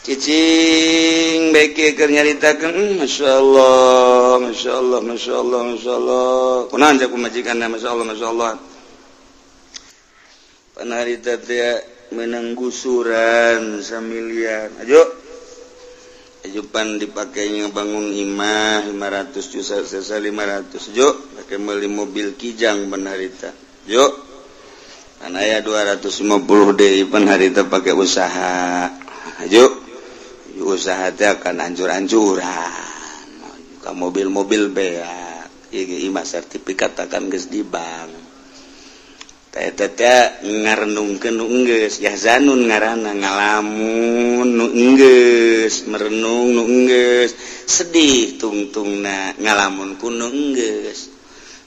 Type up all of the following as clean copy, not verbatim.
Cicing bae keur nyaritakeun masyaallah masyaallah masyaallah masyaallah kunaon cek pamajikanna masyaallah masyaallah panarita teh meunang gusuran samiliar ajo ajupan dipakainya bangun imah 500 juta sesa 500 jo pakai meuli mobil Kijang panarita jo kan aya 250 deui panarita pakai usaha ajo usaha teh akan hancur-hancuran ka mobil-mobil beak ieu imah sertifikat akan geus di bank teh teh ngarenungkeun nu enggeus yahzanun ngaranna ngalamun nu enggeus merenung nu enggeus sedih tungtungna ngalamun ku nu enggeus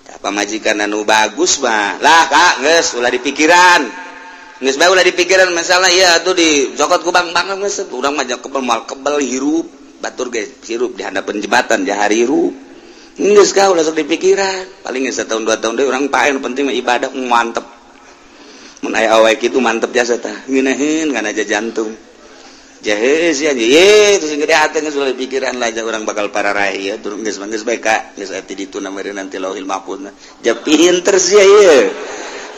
tah pamajikan anu bagus mah lah Kak geus ulah dipikiran geus bae ulah dipikiran masalah ieu atuh dicokot ku bang-bang geus urang mah kebel moal kebel hirup batur ge hirup di handapeun jembatan jahari hirup geus ka ulah sok dipikiran paling geus satahun dua tahun deui urang pae nu penting mah ibadah mantep mun aya awewe kitu mantep jasa tah ngeunaheun kana aja jantung jahe sia ye terus gede hate geus ulah dipikiran lah urang bakal pararai ieu turun geus geus bae ka geus aya ti ditu na meureun nanti lauhil mahfuz ja pinter sia ieu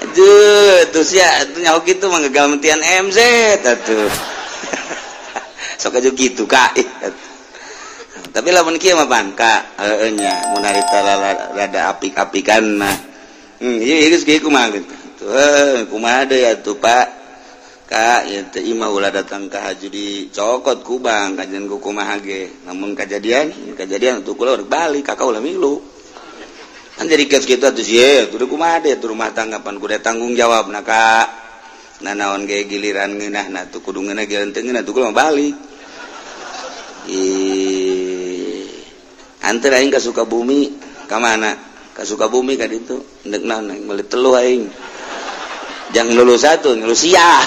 aduh terus ya itu nyaho gitu mah gagal MZ atuh sok aja gitu Kak tapi lamun kieu mah pan Kak heueuh nya mun harita rada apik-apikan mah ieu geus kieu kumaha gitu heuh kumaha deui atuh Pak Kak ieu teh imah ulah datang ka haji dicokot ku bang kajian ku kumaha ge namun kajadian kajadian atuh kula balik kakak ulah milu kan jadi kieu kitu atuh ye kudu kumaha deui rumah tangga pan kudu tanggung jawab na Kak nah naon ge giliran ngeunahna tuh kudu ngeunah giliran teu ngeunah tuh kudu balik ih anteur aing ka Sukabumi ka mana ka Sukabumi ka ditu endek naon meuli teluh aing jang lulus satu lulus sia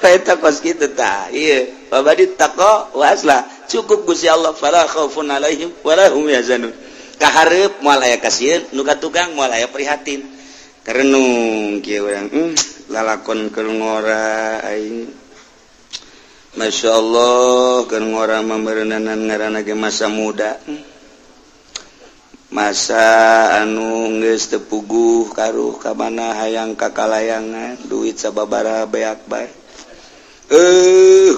eta kos kitu tah ieu babadi taqwa waslah cukup Gusti Allah fala khaufun alaihim wala hum yahzanun kahareup moal aya kasieun nu ka tukang moal aya prihatin karenung kieu urang lalakon keur ngora aing masyaallah keur ngora mameureunana ngaranna ge masa muda masa anu geus teu puguh karuh ka mana hayang kakalayangan duit sababaraha beak bae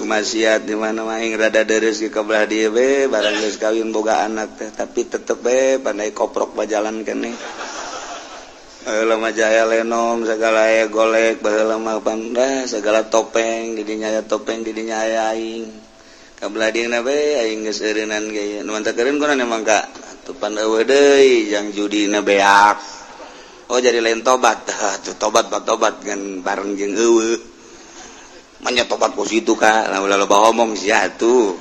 maksiat di mana aing rada deres ke belah dieu be barang geus kawin boga anak teh tapi tetep be pandai koprok bajalan keneh baheula mah jaya lenom sagala aya golek baheula mah bangga segala topeng di dinya aya topeng di dinya aya aing ka belah dieu na be aing geus eureunnan ge nu mantap eureun kunaon emang ka atuh pan eueuh deui jang judina beak oh jadi lain tobat atuh tobat tobat ngan bareng jeung eueuh manya tobat ku situ Kak lah ulah loba omong sia atuh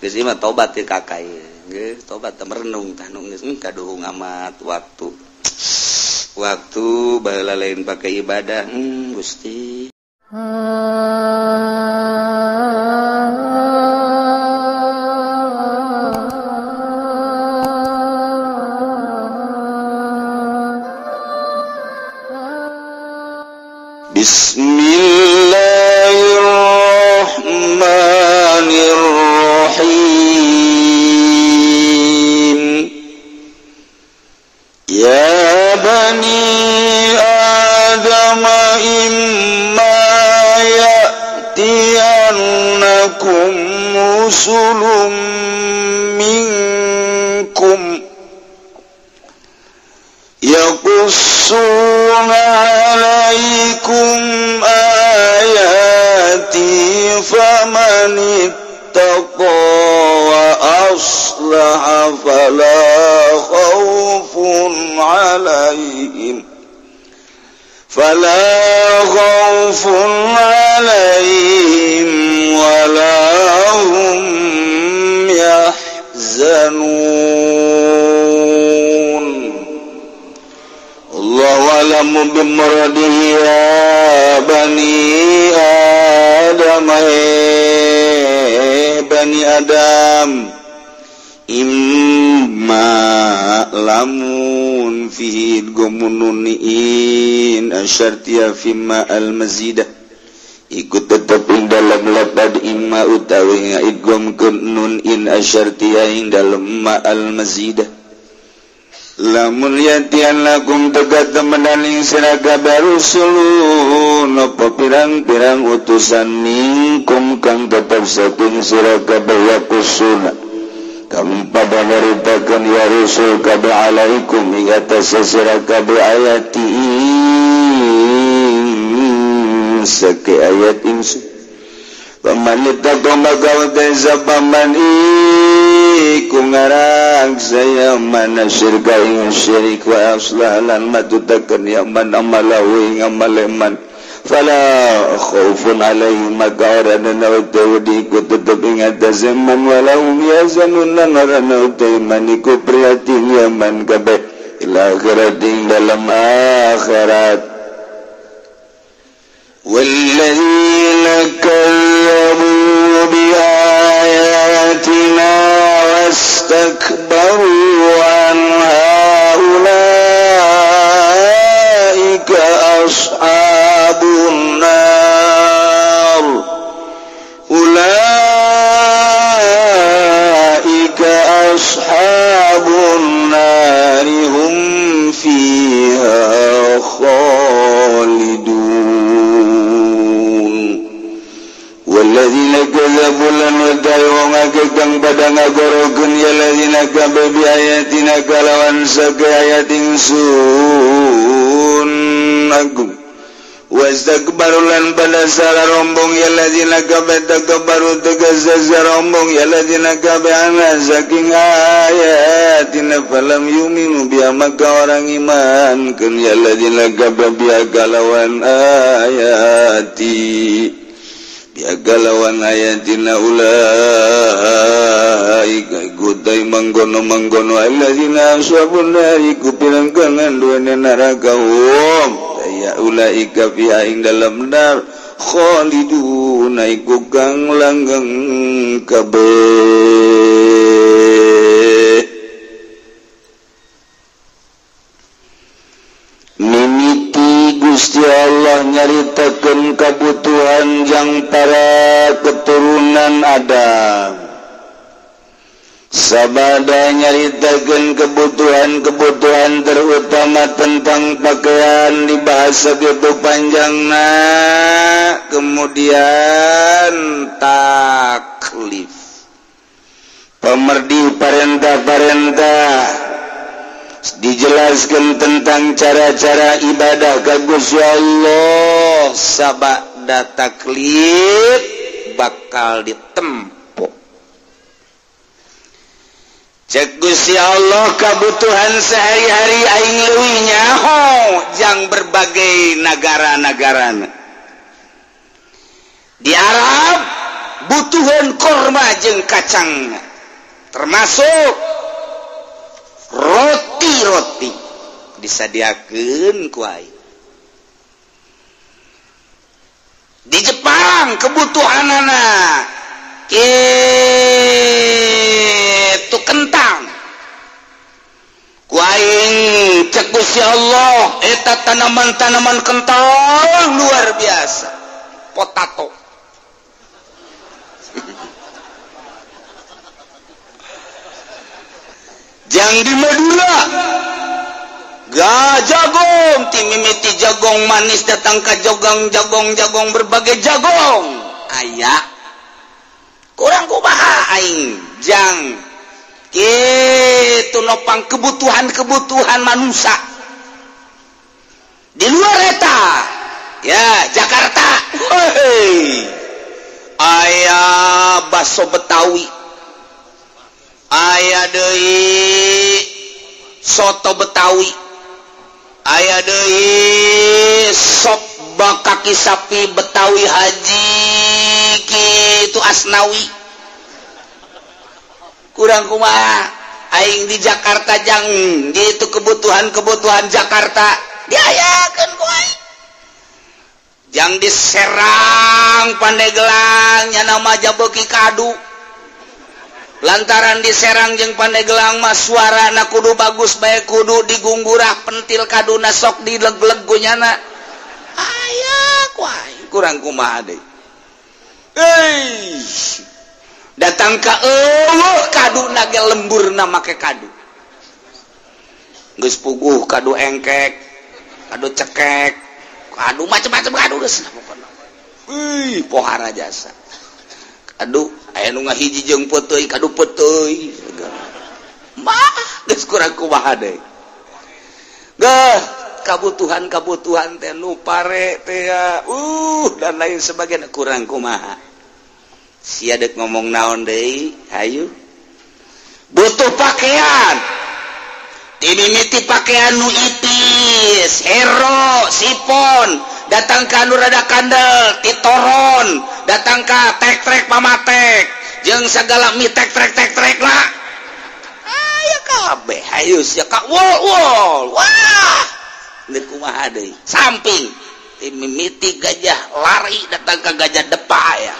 geus ieu mah tobat teh kakak ieu geus tobat teh merenung tah nu geus kaduhung amat waktu waktu baheula lain pake ibadah Gusti. Bismillahirrahmanirrahim. Ya bani Adam imma ya'tiyannakum rusulun minkum yaqussuna 'alaikum ayati faman ittaqa wa aslaha fala khaufun 'alaihim wa la hum yahzanun. Allahu a'lamu bimuradihi ya bani Adam bani Adam imma lamun fihi gumununiin asyartiya fima al-mazidah. Iku tetep ing dalam lapad imma utawi ngaidghamkeun nun in asyartiyah ing dalem ma al mazidah. Lamun yatian lakum tegat temenan ing sira kabeh rusulun apa pirang-pirang utusan minkum kang tetep saking sira kabeh yakusuna kang pada nyaritakeun ya rusul kabeh alaikum ing atas sira kabeh ayati sake ayat insun. Paman ittaqo maka utai sapaman iku ngarang saya mana syirka ing syirik wa aslah lan matutakeun ya man amalahu ing amaleman fala khaufun alaihim maka ora ana utai iku tetep ing atase man walahum yazanun lan ora ana utai man iku prihatin ya man kabeh ila akhirat ing dalam akhirat. والذين كذبوا بآياتنا واستكبروا عنها أولئك أصحاب النار أولئك أصحاب النار هم فيها خالدون. Walladzina kadzabu lan utai wong akeh kang padha ngagorokeun ya ladzina kabe bi ayatina kalawan sake ayat ingsun agung wastakbaru lan pada sara rombong ya ladzina kabe takabbaru tegas rombong ya ladzina kabe ana saking ayatina falam yuminu bi maka orang iman keun ya ladzina kabe bi kalawan ayati biagalawan ayatina ulaika gutai manggono-manggono allazina ashabun nari ku pirangkangan duene neraka hum ya ulaika fiha ing dalam nar khalidun iku kang langgeng kabeh. Mimiti Gusti Allah nyaritakeun kabutuhan jang para keturunan Adam. Sabada nyaritakeun kebutuhan-kebutuhan terutama tentang pakaian dibahas sakitu panjangna, kemudian taklif pemerdi parentah-parentah dijelaskan tentang cara-cara ibadah ka Gusti Allah. Sabada taklif bakal ditempo cek Gusti Allah kebutuhan sehari-hari aing leuwih nyaho jang berbagai negara-negara. Di Arab butuhan korma jeung kacang termasuk roti-roti disadiakeun ku aing. Di Jepang kebutuhanana kitu kentang ku aing cek Gusti Allah eta tanaman-tanaman kentang luar biasa potato. Jang di Madura ga jagong timimiti jagong manis datang ka jogong jagong jagong berbagai jagong aya kurang kumaha aing jang kitu nopang kebutuhan-kebutuhan manusia di luar eta ya Jakarta hei aya baso Betawi aya deui soto Betawi aya deui sop kaki sapi Betawi haji kitu Asnawi kurang kumaha aing di Jakarta jang gitu kebutuhan-kebutuhan Jakarta diayakeun ku aing jang diserang Pandeglang nya nama jabeuki kadu lantaran diserang jeung Pandeglang mah suarana kudu bagus bae kudu digunggurak pentil kaduna sok dileg-leg ku nyana aya ku aing kurang kumaha deui. Euy datang ka eueuh kaduna ge lemburna make kadu. Geus puguh kadu engkek, kadu cekek, kadu macam-macam kadu geus pokona. Euy pohara jasa. Kadu aya nu ngahiji jeung peuteuy, kadu peuteuy. Mah geus kurang kumaha deui. Geuh kabutuhan-kabutuhan teh nu pare teh dan lain sebagainya kurang kumaha. Sia dek ngomong naon deui, hayu. Butuh pakaian. Dimimiti pakaian nu ipis, hero, sipon, datang ka anu rada kandel, titoron, datang ka tek-trek pamatek, jeung sagala mi tek-trek tek-trek lah. Aya kabeh, hayu sia ka wol wol. Wah, deuk kumaha deui. Samping dimimiti gajah lari datang ka gajah depa aya.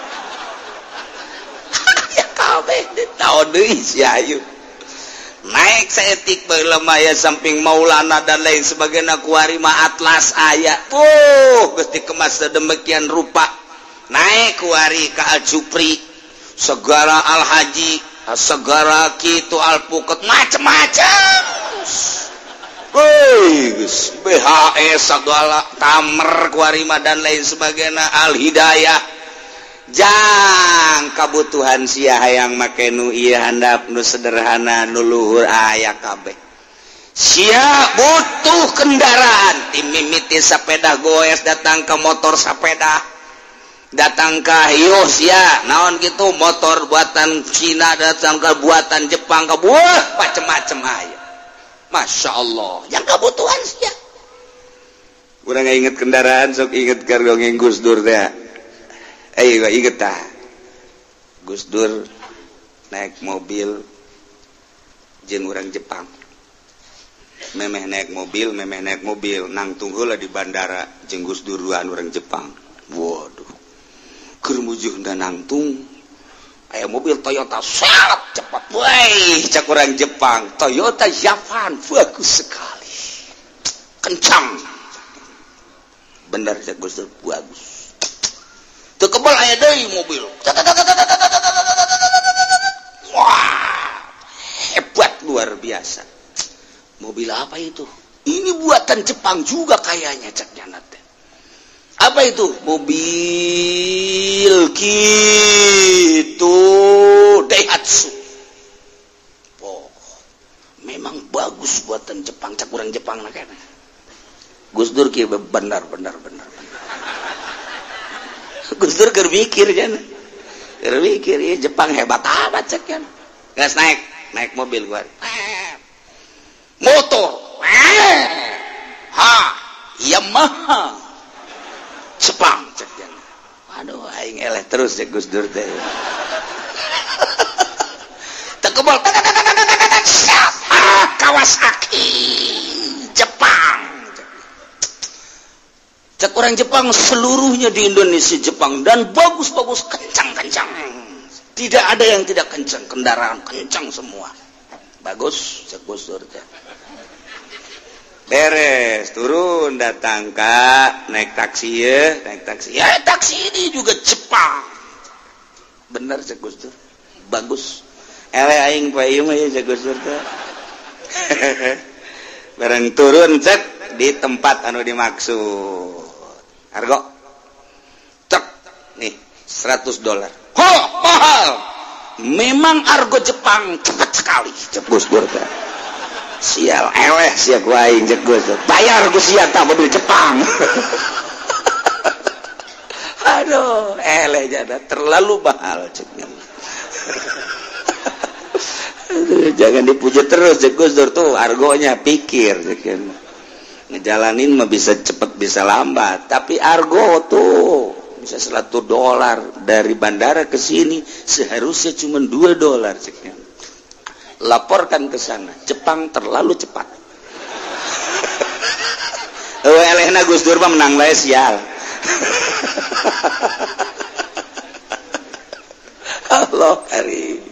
Ya kabeh naon deui sia hayu. Naik saetik baheula mah aya samping Maulana dan lain sebagainya kuari mah Atlas aya. Geus dikemas sedemikian rupa. Naik kuari ka Al Jupri, segala Al Haji, segala kitu alpuket macem-macem. Woi, geus BHS segala tamer kuari mah dan lain sebagainya Al Hidayah. Jang kabutuhan sia hayang make nu ieu handap nu sederhana nu luhur aya kabeh. Sia butuh kendaraan, timimiti sepeda goes datang ke motor sepeda, datang ke hiyo sia naon gitu motor buatan Cina datang ke buatan Jepang ke buah macem-macem aya. Masya Allah, yang kebutuhan sia. Urang inget kendaraan sok inget keur dongeng Gus Dur teh. Ayo inget tah. Gus Dur naik mobil jeung urang Jepang. Memeh naik mobil nangtung heula di bandara jeung Gus Dur duaan urang Jepang. Waduh. Keur mujuhna nangtung aya mobil Toyota sangat cepat. Woi, cak urang Jepang, Toyota Javan bagus sekali. Kencang. Bener cak Gus Dur, bagus. Teu kebal aya deui mobil. Wah, hebat luar biasa. Mobil apa itu? Ini buatan Jepang juga kayaknya cak nyana teh. Apa itu? Mobil gitu Daihatsu. Oh, memang bagus buatan Jepang cak urang Jepang na kayaknya. Gus Dur kieu benar. Gus Dur keur mikir cenah. Keur mikir ieu Jepang hebat amat cek cenah. Geus naik mobil gua. Motor. Ha, Yamaha. Jepang cek cenah. Aduh aing eleh terus cek Gus Dur teh. Teu kebal. Kawasaki Jepang. Cek orang Jepang seluruhnya di Indonesia Jepang dan bagus-bagus kencang-kencang. Tidak ada yang tidak kencang, kendaraan kencang semua. Bagus, cek Gus Dur teh. Beres, turun datang ka naik taksi ya, naik taksi. Ya taksi ini juga Jepang. Bener cek Gus Dur. Bagus. Eleh aing pa ieu mah ya cek Gus Dur teh. Bareng turun cek di tempat anu dimaksud. Argo cek nih $100. Ho, mahal. Memang argo Jepang cepat sekali cek Gus Dur teh. Sial eleh sia ku aing cek Gus Dur. Bayar ku sia tah mobil Jepang. Aduh, eleh jada terlalu mahal cek. Aduh, jangan dipuji terus cek Gus Dur tuh argonya pikir cek. Ngejalanin mah bisa cepet bisa lambat, tapi argo tuh bisa $100 dari bandara ke sini seharusnya cuma $2 ceknya. Laporkan ke sana, Jepang terlalu cepat. Elehna Gus Dur mah menang bae sial. Allah karim.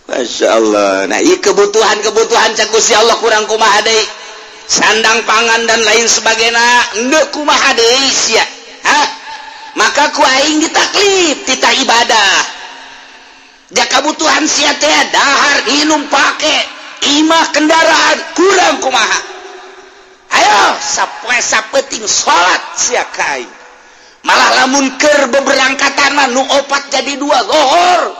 Masya Allah. Nah, ieu kebutuhan-kebutuhan cek Gusti Allah kurang kumaha deui. Sandang pangan dan lain sebagainya, endeu kumaha deui sia. Hah? Maka Maka ku aing ditaklif titah ibadah. Ja kabutuhan sia teh dahar minum pake imah kendaraan kurang kumaha. Ayo sapoe sapeting salat sia ka aing. Malah lamun keur beberangkatan mah nu opat jadi dua lohor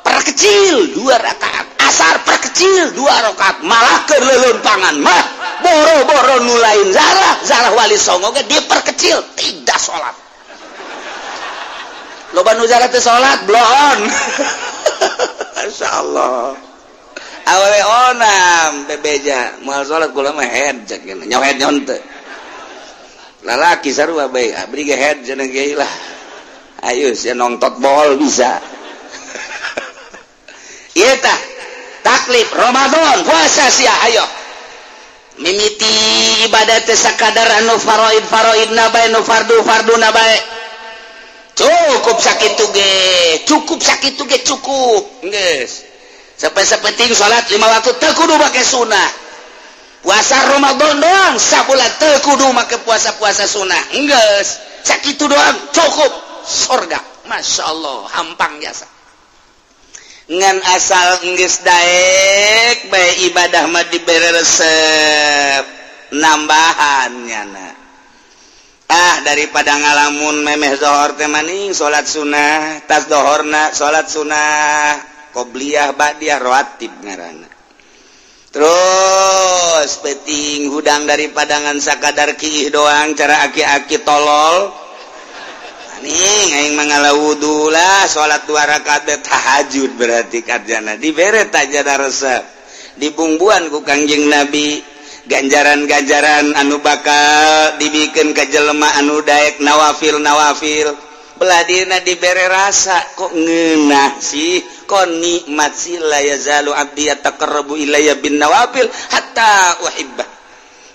perkecil 2 rakaat, asar perkecil 2 rakaat, malah keur leuleumpangan mah boro-boro nu lain zarah zarah wali songo ge diperkecil tidak salat. Loba nu zarah teu salat bloon. Masyaallah. Awewe onam bebeja moal salat kula mah head cek nyaho head nyaho teu. Lalaki sarua bae abdi ge head cenah ge lah. Ayo sia nongtot bol bisa. Ieu tah taklif Ramadan puasa sia ayo. Mimiti ibadah teh sakadar anu faraid faraidna bae nu fardu farduna bae. Cukup sakitu ge, cukup sakitu ge cukup. Geus. Sampai-sapeting salat 5 waktu teu kudu make sunah. Puasa Ramadan doang sabulan teu kudu make puasa-puasa sunah. Geus, sakitu doang cukup surga. Masyaallah, hampang jasa. Ngan asal geus daek bae ibadah mah dibere resep nambahan nyana. Ah daripada ngalamun memeh zohor teh maning salat sunah, tas dohorna salat sunah, qobliyah ba'diyah rawatib ngaranna. Terus peting hudang daripada ngan sakadar kiih doang cara aki-aki tolol. Maning aing mangala wudu lah salat 2 rakaat tahajud berarti karjana dibere tajana resep. Dibungbuan ku Kangjeng Nabi ganjaran-ganjaran anu bakal dibikeun ka jelema anu daek nawafil-nawafil. Beladina dibere rasa kok ngeunah sih, kok nikmat sih, la yazalu abdi yataqarrabu ilayya bin nawafil hatta uhibbah.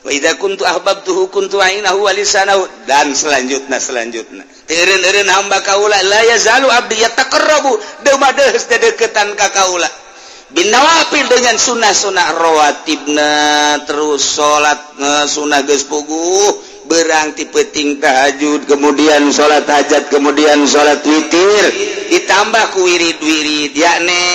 Wa idza kuntu ahbabtuhu kuntu ainahu wa lisanahu dan selanjutnya selanjutnya. Teureun-eureun hamba kaula la yazalu abdi yataqarrabu deumadeus dedeketan ka kaula. Bin nawafil dengan sunnah-sunnah rawatibna terus salat sunnah geus puguh berang ti peuting tahajud kemudian salat hajat kemudian salat witir ditambah ku wirid-wirid yakni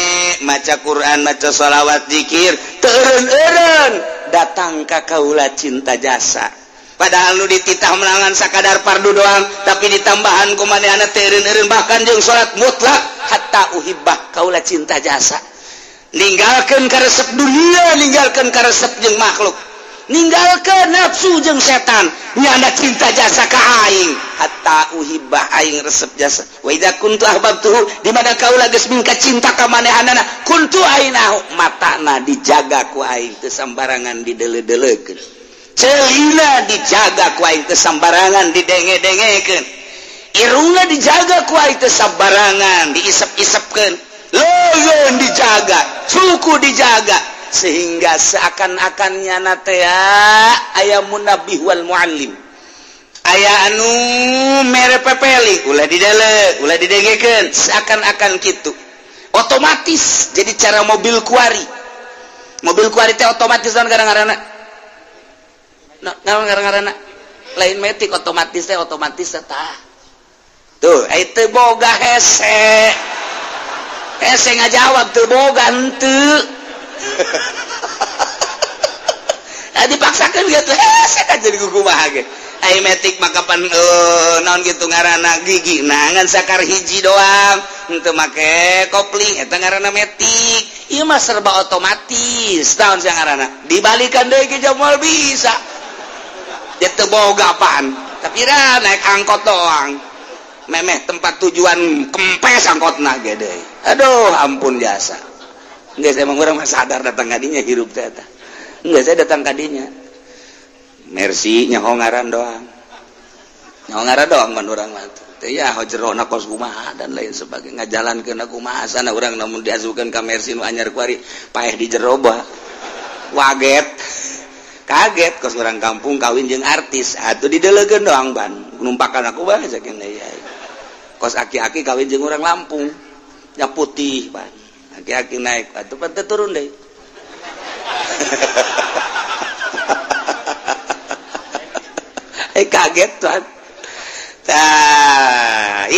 maca Quran maca sholawat zikir teureun-eureun datang ka kaula cinta jasa. Padahal nu dititah melangan sakadar fardu doang tapi ditambahan ku manehna teureun-eureun bahkan jeung salat mutlak hatta uhibbah kaula cinta jasa. Ninggalkeun karesep dunia, ninggalkeun karesep jeung makhluk, ninggalkeun nafsu jeung setan, nyanda cinta jasa ka aing hatta uhibah aing resep jasa. Wa idza kuntu ahbabtuhu di mana kaula geus mingka cinta ka manehanana kuntu ainahu matana dijaga ku aing teu sambarangan didele-deleukeun, ceulina dijaga ku aing teu sambarangan didenge-dengekeun, irungna dijaga ku aing teu sambarangan diisep-isepkeun, leungeun dijaga, suku dijaga, sehingga seakan-akan nyana teh aya munabih wal muallim, aya anu mere pepeli ulah didele ulah didengekeun, seakan-akan kitu otomatis. Jadi cara mobil kuari, mobil kuari teh otomatis naon ngaranna, naon ngaranna lain metik otomatis teh otomatis tah tuh eta boga hese hese ngajawab teu boga henteu. Nah, dipaksakan gitu hese kan jadi kumaha ge. Ai metik maka pan naon kitu ngaranna gigi nah ngan sakar hiji doang henteu make kopling eta ngaranna metik. Ieu mah serba otomatis naon sia ngaranna dibalikan deui ke moal bisa. Dia teu boga apaan tapi ra naik angkot doang memeh tempat tujuan kempes angkotna ge deui. Aduh ampun jasa. Enggak, saya emang orang mah sadar datang kadinya hirup teh eta. Enggak, saya datang kadinya. Mercy nyaho ngaran doang. Nyaho ngaran doang man urang mah teh ya jerona kos kumaha dan lain sebagainya. Ngajalankeun kumaha sana urang namun diasukeun ka Mercy nu anyar kuari paeh di jero bah. Waget. Kaget kos urang kampung kawin jeung artis. Atuh didelegeun doang ban. Numpakan aku bae saking deui. Kos aki-aki kawin jeung urang Lampung. Yang putih ban. Aki-aki naik atuh pan teu turun deui. Kaget tuan. Tah,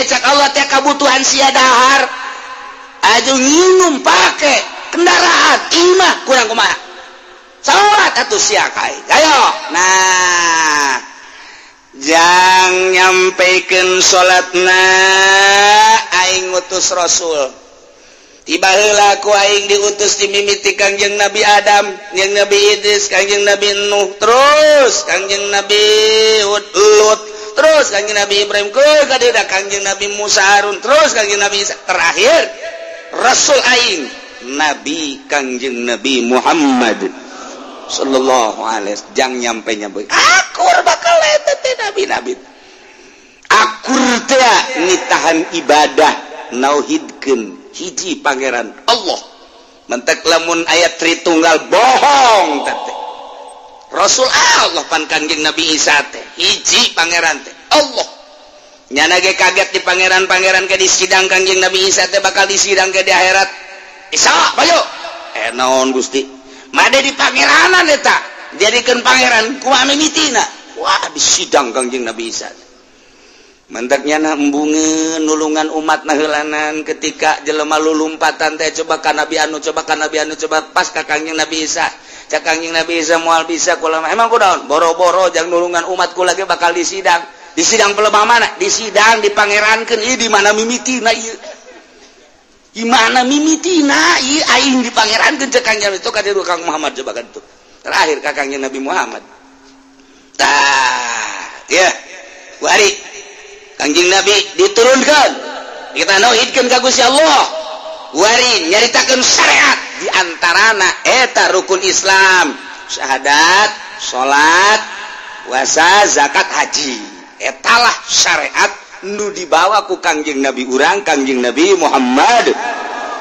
Ieu cek Allah teh kabutuhan sia dahar. Aju nginum pake kendaraan imah kurang kumaha. Salat atuh sia kai. Ayo. Nah, jang nyampaikan salatna aing ngutus Rasul. Tiba heula ku aing diutus dimimiti Kangjeng Nabi Adam, jeung Nabi Idris, Kangjeng Nabi Nuh, terus Kangjeng Nabi Hud, Lut, terus Kangjeng Nabi Ibrahim, ke kadida Kangjeng Nabi Musa, Harun, terus Kangjeng Nabi Isa, terakhir Rasul aing Nabi Kangjeng Nabi Muhammad sallallahu alaihi wasallam. Jang nyampe-nyampe akur bakal eta teh nabi-nabi. Akur teh nitahan ibadah nauhidkeun hiji pangeran Allah. Mentek lamun ayat Tritunggal bohong teh. Rasul Allah pan Kangjeng Nabi Isa teh hiji pangeran teh Allah. Nyana ge kaget di pangeran-pangeran ke di sidang Kangjeng Nabi Isa teh bakal disidang ke di akhirat. Isa bayo. Naon Gusti? Made di pangeranan eta. Jadikeun pangeran kumaha mimitina? Wah disidang Kangjeng Nabi Isa. Mentaknya na embungeun nulungan umat na heulanan ketika jelema lulumpatan teh coba ka Nabi anu coba ka Nabi anu coba pas ka Kangjeng Nabi Isa. Cak Kangjeng Nabi Isa moal bisa kula emang kunaon? Boro-boro jang nulungan umat kula ge bakal disidang. Disidang pelebah mana? Disidang dipangerankeun ieu di mana mimitina ieu? Di mana mimitina ieu aing dipangerankeun cek Kangjeng itu ka dieu Kang Muhammad coba ka ditu. Terakhir ka Kangjeng Nabi Muhammad. Tah, ya. Wari Kangjeng Nabi diturunkan, kita nauhidkeun ka Gusti Allah. Wari nyaritakeun syariat di antarana eta rukun Islam, syahadat, salat, puasa, zakat, haji. Etalah syariat nu dibawa ku Kangjeng Nabi urang, Kangjeng Nabi Muhammad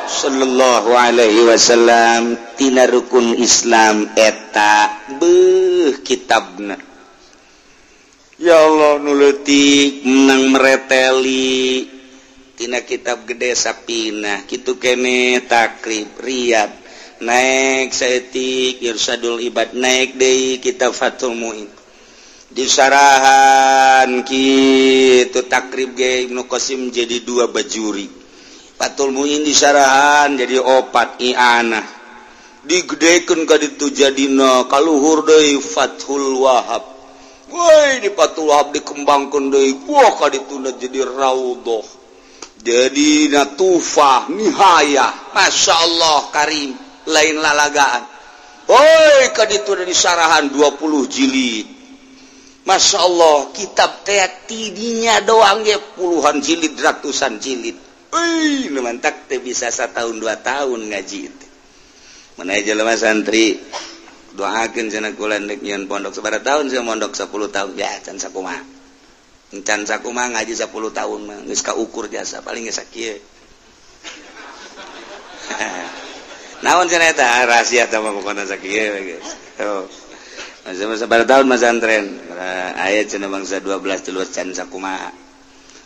sallallahu alaihi wasallam. Tina rukun Islam eta beuh kitabna. Ya Allah nu leutik menang mereteli tina kitab gede sapinah kitu kene takrib riyad naik saeutik irsadul ibad naik deui kitab Fathul Muin disarahan kitu takrib ge Ibnu Qasim jadi 2 bajuri Fathul Muin disarahan jadi 4 i'anah digedekeun ka ditu jadina kaluhur deui Fathul Wahab. Woi di Fathul Wahab dikembangkeun deui wah ka dituna jadi raudhah jadi natufah nihayah Masya Allah karim lain lalagaan. Woi ka dituna disarahan 20 jilid. Masya Allah kitab teh tidinya doang ge puluhan jilid ratusan jilid. Euy nu mantak teh bisa 1 tahun 2 tahun ngaji teh. Mana jelema santri doakeun cenah kula ndek nyieun pondok sabaraha tahun sia mondok 10 tahun ya can sakumaha. Can sakumaha ngaji 10 tahun mah geus kaukur jasa paling geus sakieu. Naon cenah eta rahasia teh mah pokona sakieu geus. Oh. Masa sabaraha tahun masantren aya cenah bangsa 12 13 can sakumaha.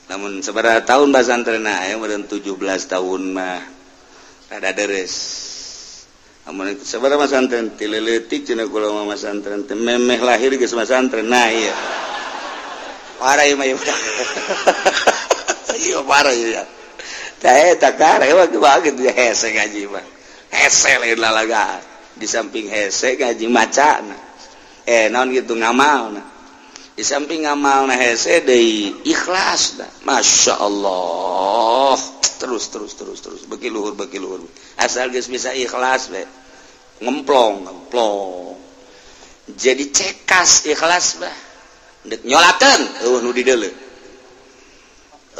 Lamun sabaraha tahun masantren aya meureun 17 tahun mah rada deres. Amun sabaraha masantren ti leutik cenah kula mah masantren teh memeh lahir geus masantren. Nah ieu. Parah ieu mah ieu. Ieu parah ieu. Tah eta kare mah kitu hese ngaji mah. Hese lain lalagaan. Di samping hese ngaji macana. Naon gitu ngamalna. Di samping ngamalna hese deui ikhlas dah. Masya Allah. Terus terus terus terus beki luhur beki luhur. Asal geus bisa ikhlas we. Ngemplong ngemplong. Jadi cekas ikhlas bah. Ndek nyolakeun eueuh nu dideuleu.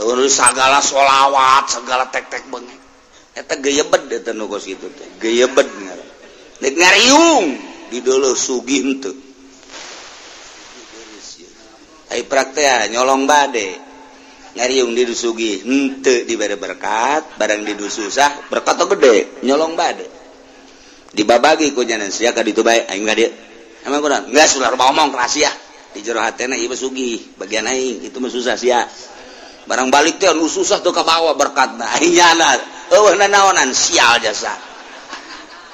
Eueuh nu sagala sholawat, segala tek-tek beungek. Eta geyebed eta nu kos kitu teh. Geyebed ngaran. Ndek ngariung dideuleu sugih henteu. Ai praktea nyolong bade. Ngariung di sugih henteu dibere berkat, barang di susah berkat gede nyolong bade. Dibabagi ku nyanan sia ka ditu bae aing ka dieu. Emang kurang? Geus ulah ngomong rahasia. Di jero hatena ieu sugih, bagian aing itu mah susah sia. Barang balik teh anu susah teu kabawa berkatna. Aing nyana eueuh nanaonan sial jasa.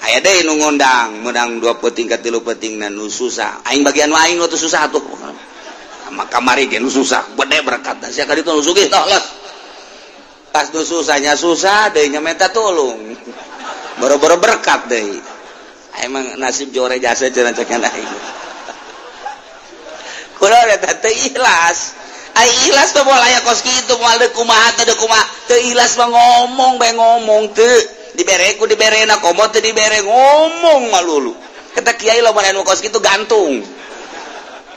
Aya deui nu ngondang, meunang 2 peuting ka 3 peuting na nu susah. Aing bagian nu aing nu susah atuh. Maka kamari ge nu susah, gede berkatna. Sia ka ditu nu sugih tah los. Pas nu susahnya susah deui nya minta tolong. Boro-boro berkat deui. Emang nasib jore jasa cenah cek aing. Kula eta teu ikhlas. Ai ikhlas mah moal aya kos kitu, moal deuk kumaha teh deuk kumaha. Teu ikhlas mah ngomong bae ngomong teu. Dibere ku diberena komo teu dibere ngomong malulu. Kata kiai lamun anu kos kitu gantung.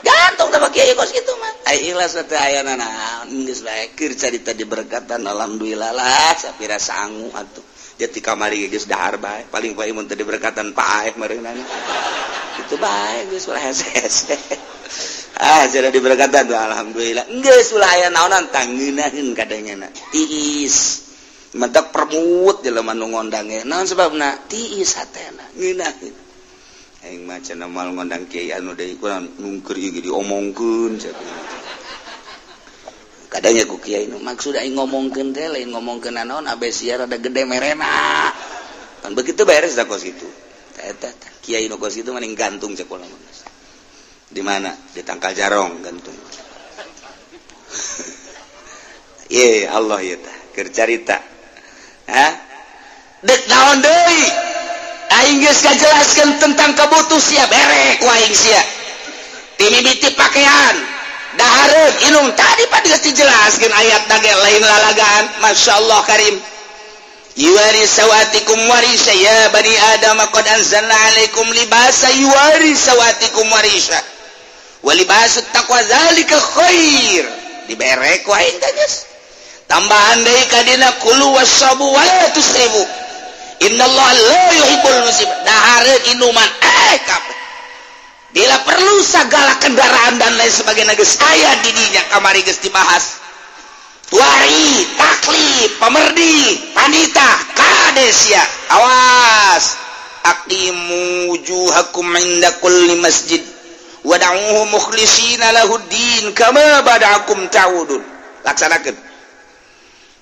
Gantung sama kiai kos kitu mah. Ai ikhlas teh aya naon geus bae keur carita diberkatan alhamdulillah lah sapira sangu atuh. Jadi kamari geus dahar bae paling paling mun teu diberkatan paeh meureunana. Itu bae geus ulah hese-hese. Ah jadi diberkatan tuh alhamdulillah. Geus ulah aya naonan tangeunaheun kadangna. Tiis. Mentak permut jelema nu ngondang ge. Naon sebabna? Tiis hatena ngeunaheun. Aing mah cenah moal ngondang kiai anu deui kurang nungkeur ieu diomongkeun cenah. Kadangnya ku kiai nu maksud aing ngomongkeun teh lain ngomongkeun naon abe sia rada gede merena. Kan begitu beres da kos kitu. Eta kiai nu kos kitu mending gantung cek kula mah. Di mana? Di tangkal jarong gantung. Ye Allah ieu tah keur carita. Hah? Dek naon deui? Aing geus ngajelaskeun tentang kabutuh sia bere ku aing sia. Timimiti pakaian, dahareun, inung tadi pan geus dijelaskeun ayat ge lain lalagaan. Masyaallah karim. Yuwari sawatikum warisa ya bani Adam qad anzalna alaikum libasa yuwari sawatikum warisa. Wa libasut taqwa zalika khair. Dibere ku aing teh geus. Tambahan deui ka dina kulu wasabu wa la tusrifu. Innallaha la yuhibbul musrifin. Dahareun inuman kabeh. Bila perlu segala kendaraan dan lain sebagainya geus aya di dinya kamari geus dibahas. Tuari, taklif, pemerdi, panita, kadesia. Awas. Aqimu wujuhakum inda kulli masjid wad'uuhu mukhlishina lahuddin kama bada'akum ta'udun. Laksanakeun.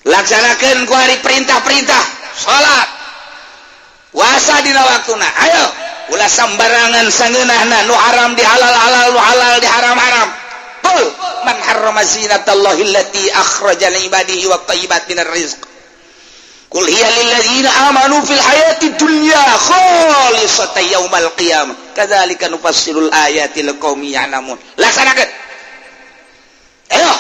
Laksanakeun ku hari perintah-perintah salat. Puasa dina waktuna. Ayo, ulah sambarangan sangeunahna nu haram di halal-halal, nu halal di haram-haram. Qul man harrama zinatallahi allati akhraja li ibadihi wat thayyibat minar rizq. Qul hiya lil ladzina amanu fil hayati dunya khalisatan yaumal qiyamah. Kadzalika nufassilul ayati liqaumin ya'lamun. Laksanakeun. Ayo,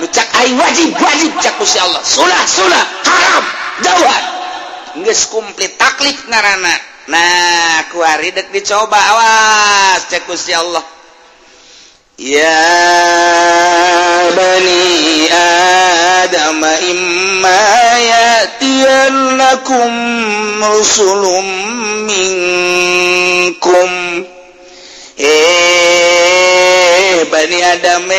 nu cak aing wajib wajib cak Gusti Allah. Sunah sunah, haram jauhan. Geus komplit taklif ngaranna. Nah, kuari dek dicoba awas cek Gusti Allah. Ya bani Adam imma ya'tiyannakum rusulun minkum. Bani Adam,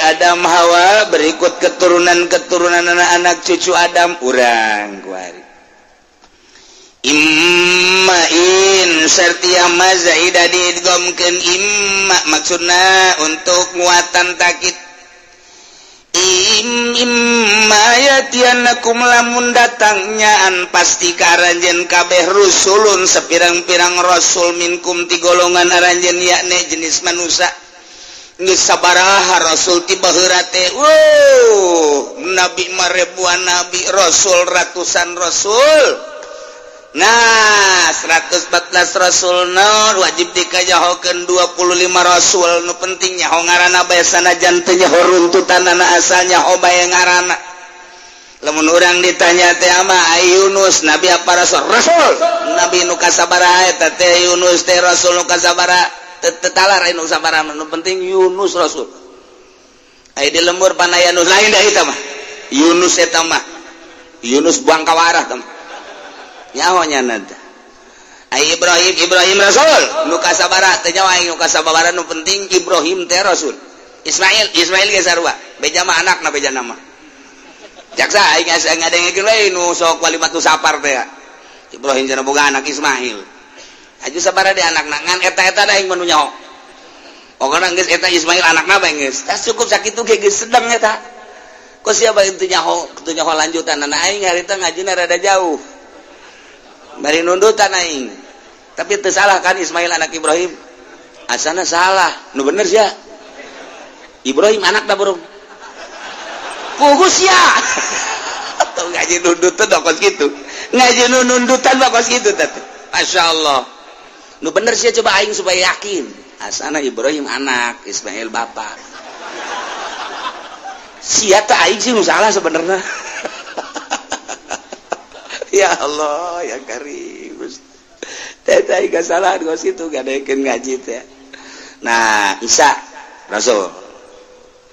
Adam Hawa berikut keturunan-keturunan anak-anak cucu Adam urang kuari. Imma in sertia mazaida diidghamkeun imma maksudna untuk muatan takit. Imma yatianakum lamun datangnya an pasti ka aranjeun kabeh rusulun sepirang-pirang rasul minkum ti golongan aranjeun yakni jenis manusia. Geus sabaraha rasul ti baheula teh. Wuh, nabi mah ribuan nabi, rasul ratusan rasul. Nah, 114 rasul nu wajib dikajahokeun 25 rasul nu penting nyaho ngaranna bae sanajan teu nyaho runtutanana asal nyaho bae ngaranna. Lamun urang ditanya teh ama ai Yunus nabi apa rasul? Rasul. Nabi nu kasabaraha eta teh Yunus teh rasul nu kasabaraha teu talar nu sabaraha nu penting Yunus rasul. Ai di lembur panaya nu lain da eta mah. Yunus eta mah. Yunus buang kawarah teh. Nyahonya nada. Ai Ibrahim Ibrahim rasul nu kasabara teh nyawa aing nu kasabara nu penting Ibrahim teh rasul. Ismail Ismail ge sarua beja mah anakna beja nama. Jaksa aing asa ngadengekeun we nu sok walimatu sapar teh. Ibrahim cenah boga anak Ismail. Aju sabara di anakna ngan eta-eta da aing mah nu nyaho. Pokona geus eta Ismail anakna bae geus. Tah cukup sakitu ge geus sedeng eta. Ku sia bae teu nyaho lanjutan aing harita ngajina rada jauh. Bari nundutan aing. Tapi teu salah kan Ismail anak Ibrahim? Asana salah. Nu bener sia. Ibrahim anak da burung. Pugus sia. Tuh ngaji nundutan kos kitu. Ngaji nundutan kos kitu teh. Masya Allah. Nu bener sih coba aing supaya yakin. Asana Ibrahim anak, Ismail bapak. Sia teh aing sih nu salah sebenarnya. Ya Allah, ya Karim. Teh teh kesalahan kos kitu gadekeun ngaji teh. Nah, Isa rasul.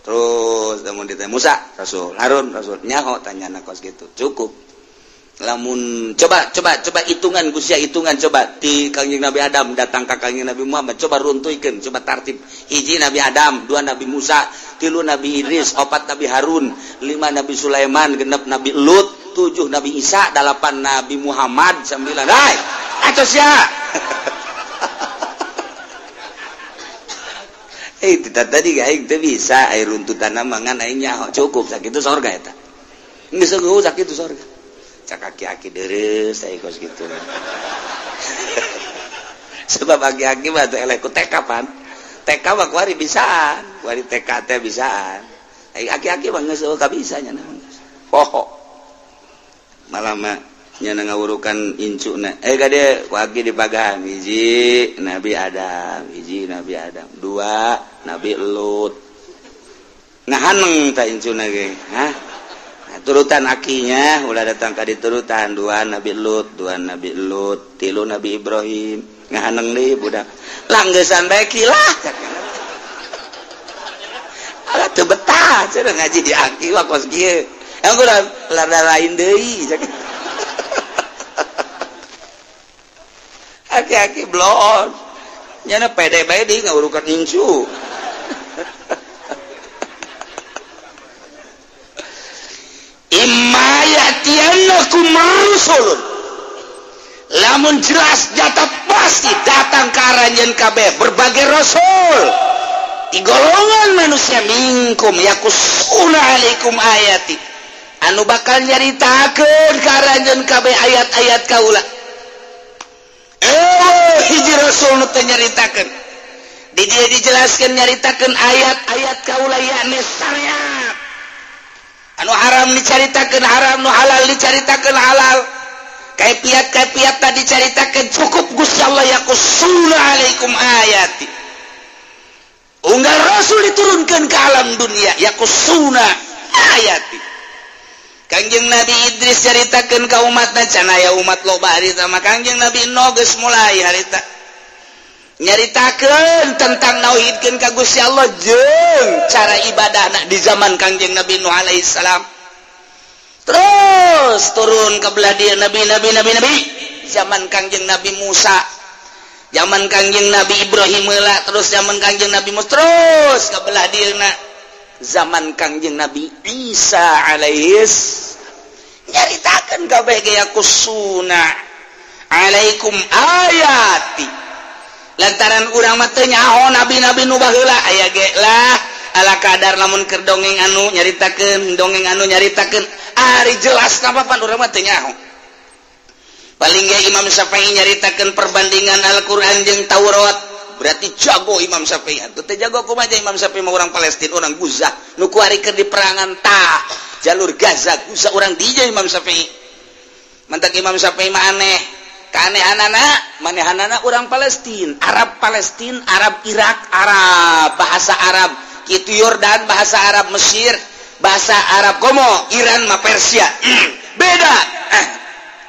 Terus lamun ditanya Musa rasul, Harun rasul, nyaho tanyana kos kitu. Cukup. Lamun coba hitungan Gusti hitungan coba ti Kangjeng Nabi Adam datang ka Kangjeng Nabi Muhammad coba runtuhkeun coba tartib hiji Nabi Adam, dua Nabi Musa, tilu Nabi Idris, opat Nabi Harun, lima Nabi Sulaiman, genep Nabi Lut, tujuh Nabi Isa, delapan Nabi Muhammad, sembilan. Hai, atos ya. Tidak tadi aing teu bisa air runtutan mangan aing nyaho cukup sakitu sorga eta. Geus eueuh sakitu sorga. Cak aki-aki deres saya kos gitu. Sebab aki-aki mah teh eleh ku TK pan. TK mah kuari bisaan, kuari TK teh bisaan. Ai aki-aki mah geus eueuh kabisa nya poho. Malah mah nya ngawurukan incuna. Kade ku aki dipagahan hiji Nabi Adam, hiji Nabi Adam, dua Nabi Lut. Ngahaneng ta incuna ge, hah? Turutan akinya ulah datang ka diturutan dua Nabi Lut, tilu Nabi Ibrahim. Ngahaneng deui budak. Langgesan bae kilah. Ala teu betah cenah ngaji di aki mah kos kieu. Emang kurang lada lain deui. Aki-aki bloon. Nyana pede bae di ngawurukan incu. Imma ya'tiyannakum rusulun. Lamun jelas nyata pasti datang ke aranjeun kabeh berbagai rasul. Di golongan manusia minkum yakusuna alaikum ayati. Anu bakal nyaritakeun ka aranjeun kabeh ayat-ayat kaula. Hiji rasul nu teu nyaritakeun. Di dieu dijelaskeun nyaritakeun ayat-ayat kaula yakni syariat. Anu haram dicaritakeun haram, nu halal dicaritakeun halal. Kaifiat-kaifiat tadi dicaritakeun cukup Gusti Allah yaqusuna alaikum ayati. Unggal rasul diturunkan ke alam dunia yaqusuna ayati. Kangjeng Nabi Idris caritakeun ka umatna can aya umat loba harita mah Kangjeng Nabi Nuh geus mulai harita. Nyaritakeun tentang nauhidkeun ka Gusti Allah jeung cara ibadahna di zaman Kangjeng Nabi Nuh alaihi salam. Terus turun ke belah dieu nabi zaman Kangjeng Nabi Musa, zaman Kangjeng Nabi Ibrahim heula, terus zaman Kangjeng Nabi Musa, terus ke belah dieuna zaman Kangjeng Nabi Isa alaihis. Nyaritakeun kabeh ge yakusuna alaikum ayati. Lantaran urang mah teu nyaho nabi-nabi nu baheula aya ge lah ala kadar lamun keur dongeng anu nyaritakeun dongeng anu nyaritakeun ari jelas napa pan urang mah teu nyaho. Paling ge Imam Syafi'i nyaritakeun perbandingan Al-Qur'an jeung Taurat berarti jago Imam Syafi'i. Atuh teu jago kumaha Imam Syafi'i mah urang Palestina, urang Gaza nu kuari keur di perangan ta jalur Gaza, Gaza urang dieu Imam Syafi'i. Mantak Imam Syafi'i mah aneh. Keanehanana, manehanana orang Palestina, Arab Palestina, Arab Irak, Arab bahasa Arab, kitu Yordan bahasa Arab Mesir, bahasa Arab komo, Iran mah Persia. Beda.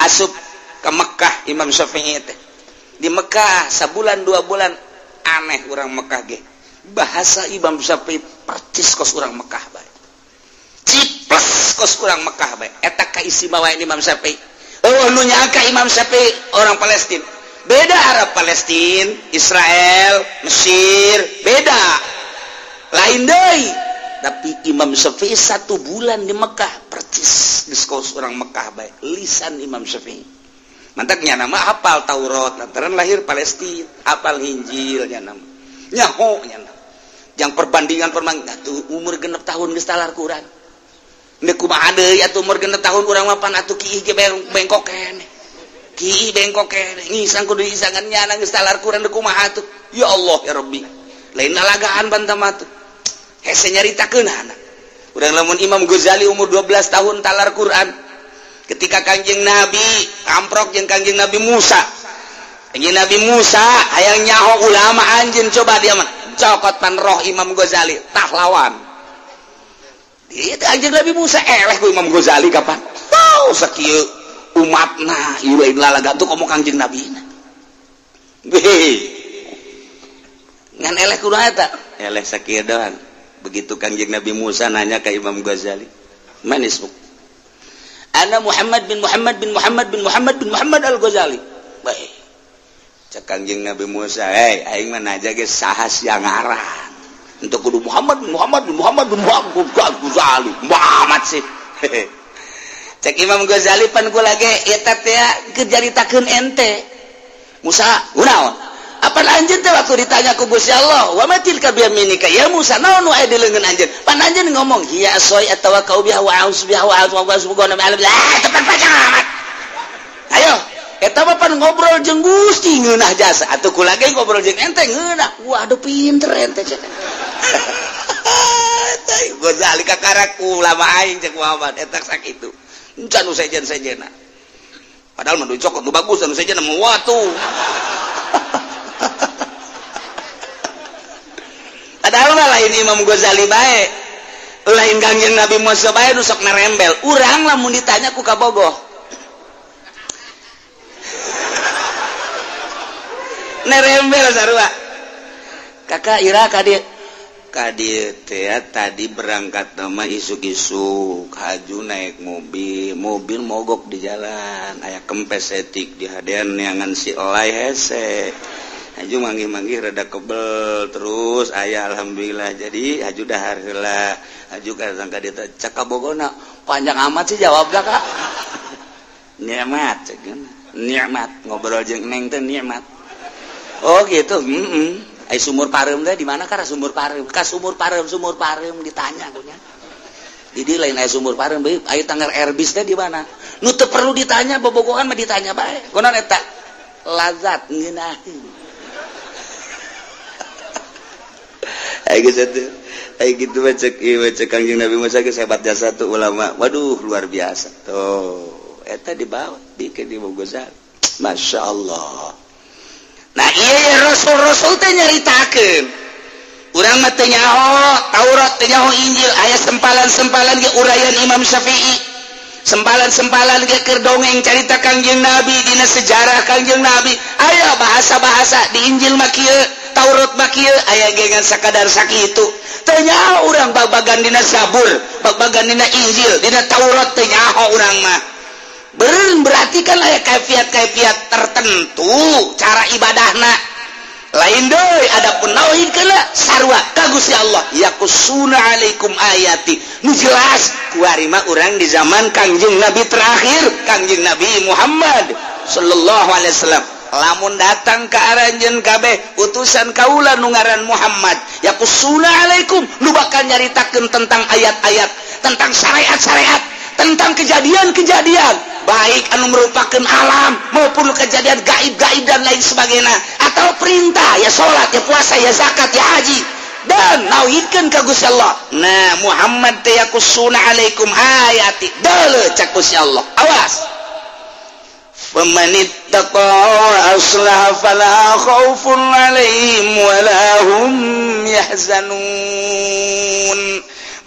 Asup ke Mekah Imam Syafi'i teh. Di Mekah sabulan dua bulan aneh orang Mekah ge. Bahasa Imam Syafi'i percis kos orang Mekah bae. Ciples kos orang Mekah bae. Eta kaistimewaan Imam Syafi'i. Oh, nu nyangka Imam Syafi'i orang Palestina. Beda Arab Palestina, Israel, Mesir, beda. Lain deui. Tapi Imam Syafi'i 1 bulan di Mekah percis diskos orang Mekah bae. Lisan Imam Syafi'i. Mantaknya nama hafal Taurat, lantaran lahir Palestina, hafal Injil nya nama. Nyaho nya nama. Yang perbandingan atuh umur 6 tahun geus talar Quran. Ndek kumaha deui atuh umur 6 tahun urang mah pan atuh kiih ge bengkok keneh. Kiih bengkok keneh. Ngisang kudu isangan nyana geus talar Quran deuk kumaha atuh. Ya Allah ya Rabbi. Lain lalagaan bantam atuh. Hese nyaritakeun anak. Urang lamun Imam Ghazali umur 12 tahun talar Quran. Ketika Kangjeng Nabi amprok jeung Kangjeng Nabi Musa. Kangjeng Nabi Musa hayang nyaho ulama anjeun coba dia mah cokot pan roh Imam Ghazali tah lawan. Ieu Kangjeng Nabi Musa eleh ku Imam Ghazali kapan? Wow, sakieu umatna ieu lain lalaga tuh komo Kangjeng Nabi na. Ngan eleh kudu eta? Eleh sakieu doang. Begitu Kangjeng Nabi Musa nanya ke Imam Ghazali, "Man ismuk?" "Ana Muhammad bin Muhammad bin Muhammad bin Muhammad bin Muhammad Al-Ghazali." Baik. Cek Kangjeng Nabi Musa, "Hei, aing mah naja ge saha sia ngaran. Untuk kudu Muhammad bin Muhammad bin Muhammad bin Muhammad Al-Ghazali." Muhammad sih. Cek Imam Ghazali pan kula ge eta teh keur caritakeun ente. Musa, kunaon? Apa anjeun teh waktu ditanya ku Gusti Allah, "Wa ma tilka biyaminika ya Musa?" Naon nu aya di leungeun anjeun? Pan anjeun ngomong, "Hiya asoi atawakkau biha wa a'udzu biha wa a'udzu biha." Ah, tepat panjang amat. Ayo, eta mah pan ngobrol jeung Gusti ngeunah jasa. Atuh kula ge ngobrol jeung ente ngeunah. Waduh pinter ente cek. Eta Ghazali kakarak ulama aing cek Muhammad eta sakitu. Encan nu sejen-sejena. Padahal mah dicokot nu bagus anu sejen mah watu. Padahal mah lain Imam Ghazali bae, lain Kangjeng Nabi Musa bae nu sok narembel. Urang lamun ditanya ku kabogoh. Narembel sarua. Kakak ira ka dieu. Ka dieu teh tadi berangkat mah isuk-isuk, haju naik mobil, mobil mogok di jalan, aya kempes etik di hadean neangan si elai hese. Haju manggih-manggih rada kebel terus aya alhamdulillah jadi haju dahar heula haju ka sangka dia cek kabogona panjang amat sih jawabna Kak. Nikmat cek nikmat ngobrol jeung neng teh nikmat. Oh gitu. Heeh. Ai sumur pareum teh di mana ka sumur pareum? Ka sumur pareum ditanya kunya. Di lain aya sumur pareum bae ai tanggar Airbus teh di mana? Nu teu perlu ditanya bobogohan mah ditanya bae. Kunaon eta? Lazat ngeunaheun. Ayo gitu baca Kangjeng Nabi Musa geus hebat jasa tuh ulama. Waduh luar biasa tuh. Eta dibawa bikin di Ghazali. Masya Allah. Nah iya Rasul-rasul teh nyaritakeun. Urang mah teu nyaho Taurat, teu nyaho Injil, aya sempalan-sempalan ge uraian Imam Syafi'i. Sempalan-sempalan ge keur dongeng carita Kangjeng Nabi dina sejarah Kangjeng Nabi. Aya bahasa-bahasa di Injil mah kieu. Taurat mah kieu aya ge ngan sakadar sakitu. Teu nyaho urang bag-bagan dina Zabur, bag-bagan dina Injil, dina Taurat teu nyaho urang mah. Berarti kan aya kaifiat-kaifiat tertentu cara ibadahna. Lain deui adapun nauhid keuna sarua ka Gusti Allah. Yaqusuna alaikum ayati. Nu jelas kuari mah urang di zaman Kangjeng Nabi terakhir, Kangjeng Nabi Muhammad sallallahu alaihi wasallam. Lamun datang ke aranjeun kabeh utusan kaula nu ngaran Muhammad yaqusuna alaikum nu bakal nyaritakeun tentang ayat-ayat, tentang syariat-syariat, tentang kejadian-kejadian baik anu merupakan alam maupun kejadian gaib-gaib dan lain sebagainya, atau perintah ya salat, ya puasa, ya zakat, ya haji, dan nauhidkeun ka Gusti Allah. Nah Muhammad teh yaqusuna alaikum ayati deuleu cak Gusti Allah. Awas. فَمَنِ اتَّقَى وَأَصْلَحَ فَلَا خَوْفٌ عَلَيْهِمْ وَلَا هُمْ يَحْزَنُونَ.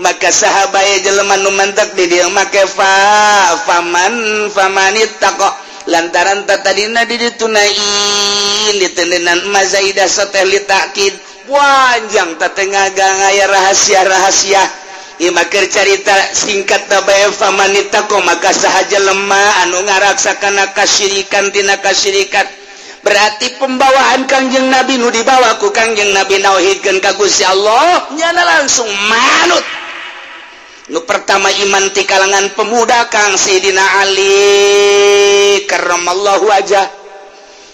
Maka sahabat jelema nu mantek di dieu make fa faman famanittaqa lantaran tadina di ditunain ditendenan mazaidah sateh li ta'kid panjang tatengah aya rahasia-rahasia. Ieu carita singkat bae famanittaqo maka saha jelema anu ngaraksa kana kasyirikan tina kasyirikan. Berarti pembawaan Kangjeng Nabi nu dibawa ku Kangjeng Nabi nauhidkeun ka Gusti Allah nyana langsung manut. Nu pertama iman ti kalangan pemuda Kang Sayyidina Ali karramallahu wajah,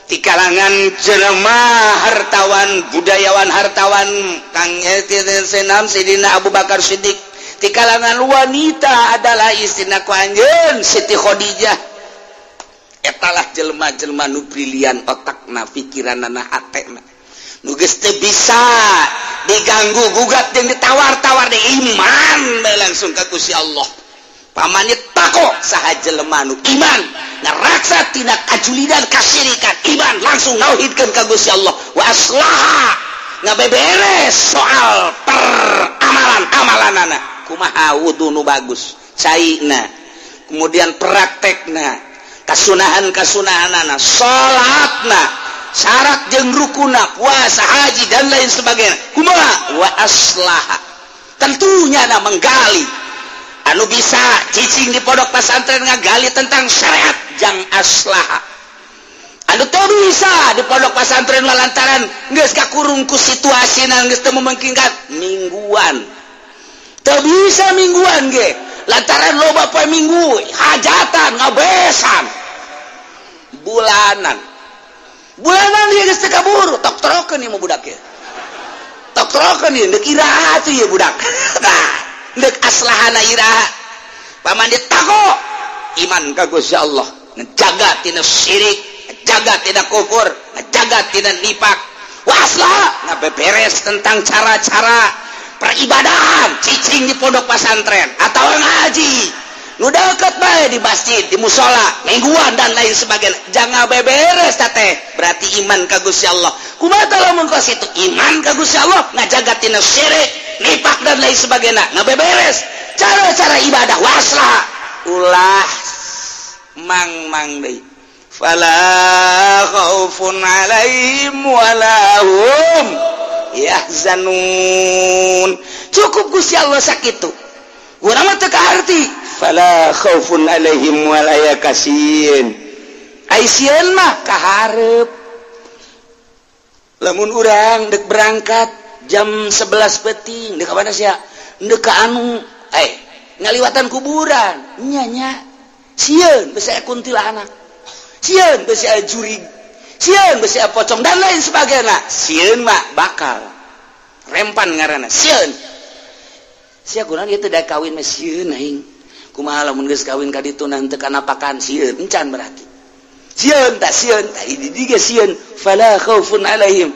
di kalangan jelema hartawan budayawan hartawan Kang Senam Sayyidina Abu Bakar Siddiq, di kalangan wanita adalah istrina ku anjeun Siti Khadijah. Etalah jelema-jelema nu brilian otakna, pikiranna, hatena. Nu geus teu bisa diganggu gugat jeung ditawar-tawar di iman bae langsung ka Gusti Allah. Pamanit tako saha jelema nu iman ngaraksa tina kajulidan kasyirikan, iman langsung nauhidkeun ka Gusti Allah, wa aslaha ngabeberes soal peramalan-amalanana, kumaha wudu nu bagus caina, kemudian praktekna, kasunahan-kasunahanana, salatna, syarat jeung rukuna, puasa, haji dan lain sebagainya, kumaha wa aslaha. Tentunya na menggali anu bisa cicing di pondok pesantren ngagali tentang syariat jang aslaha. Anu teu bisa di pondok pesantren lantaran geus kakurung ku situasina geus teu memungkinkan mingguan. Teu bisa mingguan ge lantaran loba poe minggu hajatan ngabesan bulanan. Bulanan ieu geus teu kabur, tok-trokeun ieu mah budak ieu. Tok-trokeun ieu deuk iraha atuh ieu budak. Tah ndek aslahana iraha. Paman tako iman ka Gusti Allah, ngejaga tina syirik, ngejaga tina kufur, ngejaga tina nifak. Wa aslaha ngabeberes tentang cara-cara peribadahan, cicing di pondok pesantren atau ngaji nu deket bae di masjid, di musola, mingguan dan lain sebagainya. Jangan beberes teh, berarti iman ka Gusti Allah. Kumaha lamun kos itu iman ka Gusti Allah, ngajaga tina syirik, nifak dan lain sebagainya, ngabeberes cara-cara ibadah waslah ulah mang-mang deui. Fala khaufun alaihim wala hum yahzanun. Cukup Gusti Allah sakitu. Urang mah teu kaharti. Fala khaufun alaihim wala yakasin. Ai sieun mah kaharep. Lamun urang deuk berangkat jam 11 peuting, deuk ka mana sia? Deuk ka anu, ngaliwatan kuburan. Nya nya. Sieun besi aya kuntilanak. Sieun besi aya jurig. Sieun besi aya pocong dan lain sebagainya. Sieun mah bakal rempan ngaranna sieun. Sia kunaon ieu teh da kawin mah sieun aing. Kumaha lamun geus kawin ka ditu na henteu kanapakan sieun encan berarti. Sieun tah sieun tah di dieu sieun fala khaufun alaihim.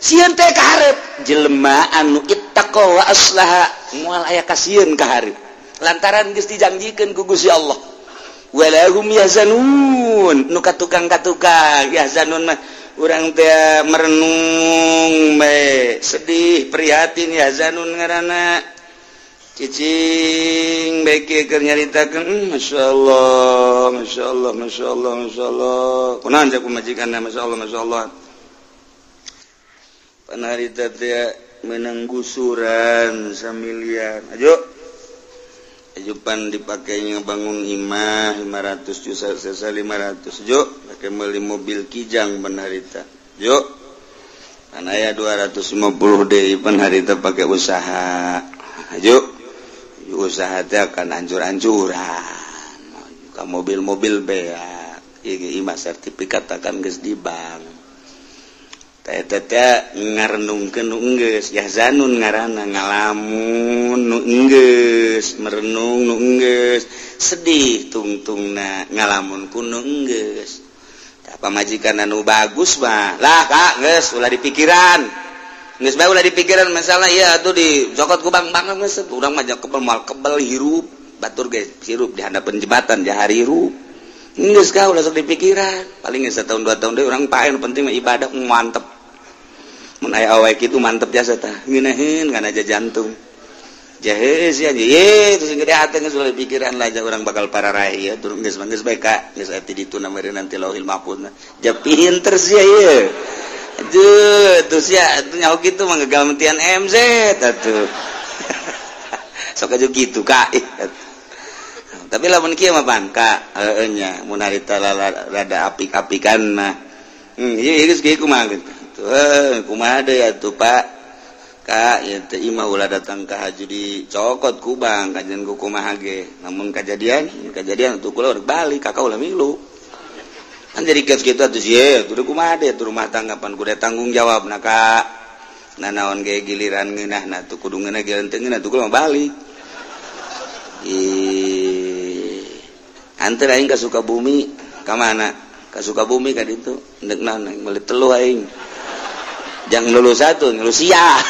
Sieun teh kaharep jelema anu ittaqa wa aslaha moal aya kasieun kaharep. Lantaran geus dijanjikeun ku Gusti Allah. Wala hum yahzanun. Nu katukang-katukang yahzanun mah urang teh merenung bae, sedih, prihatin yahzanun ngaranna. Cicing bae kieu keur nyaritakeun, masyaallah, masyaallah, masyaallah, masyaallah. Kunaon cek pamajikanna masyaallah, masyaallah. Panarita teh meunang gusuran samiliar. Ayo. Ajupan dipakainya bangun imah 500 juta sesa 500 jo pakai beli mobil kijang penharita jo kan aya 250 deui penharita pakai usaha jo usaha teh akan hancur-hancuran ka mobil-mobil beak ieu imah sertifikat akan geus di bank teh teh ngarenungkeun nu enggeus yahzanun ngaranna ngalamun nu enggeus merenung nu enggeus sedih tungtungna ngalamun ku nu enggeus tah pamajikan anu bagus mah lah Kak geus ulah dipikiran geus bae ulah dipikiran masalah ieu atuh dicokot ku bang-bang geus urang mah kebel moal kebel hirup batur ge hirup di handapeun jembatan jahari hirup geus ka ulah sok dipikiran paling geus satahun dua tahun deui urang pae nu penting mah ibadah mantep mun aya awewe kitu mantep jasa tah ngeunaheun kana aja jantung jahe sia ye terus gede hate geus ulah dipikiran lah urang bakal pararai ieu turun geus geus bae ka geus aya ti ditu meureun nanti lauhil mahfuz ja pinter sia ieu aduh terus sia atuh nyaho kitu mah gagal mentian MZ atuh sok aja kitu ka. Tapi lamun kieu mah pan ka heueuh nya mun harita rada apik-apikan mah ieu geus kieu kumaha gitu kumaha deui atuh Pak Kak ieu teh imah ulah datang ka haji dicokot ku bang kajian ku kumaha ge namun kajadian kajadian atuh kula rek balik ka ulah milu kan jadi geus kitu atuh sieun atuh kumaha deui atuh rumah tangga pan kudu tanggung jawabna ka nanaon ge giliran ngeunahna atuh kudu ngeunah giliran teu ngeunah atuh kula mah balik. Ih anter aing ka Sukabumi ka mana ka Sukabumi ka ditu ndek naon meuli teluh aing jang lulus satu ngelus sia.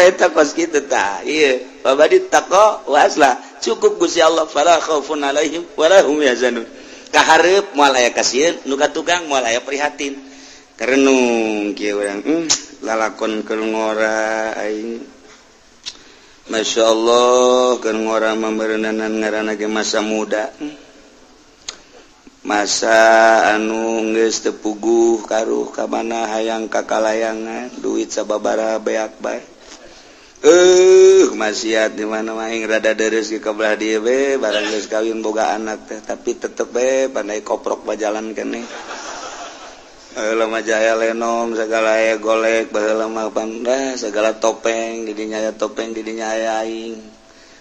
Eta kos kitu tah. Ieu babadi taqwa waslah. Cukup Gusti Allah fala khaufun alaihim wala hum yahzanun. Kahareup moal aya kasieun, nu ka tukang moal aya prihatin. Karenung kieu urang, lalakon keur ngora aing. Masya Allah, keur ngora mambeureunanan ngaranna ge masa muda. Masa anu geus teu puguh karuh ka mana hayang kakalayangan, duit sababaraha beak bae. Maksiat di mana aing rada deres ge ka belah dieu be, barang geus kawin boga anak teh, tapi tetep be pandai koprok bajalan keneh. Baheula mah jaya lenong segala aya golek, baheula mah bangga segala topeng di dinya aya topeng di dinya aya aing.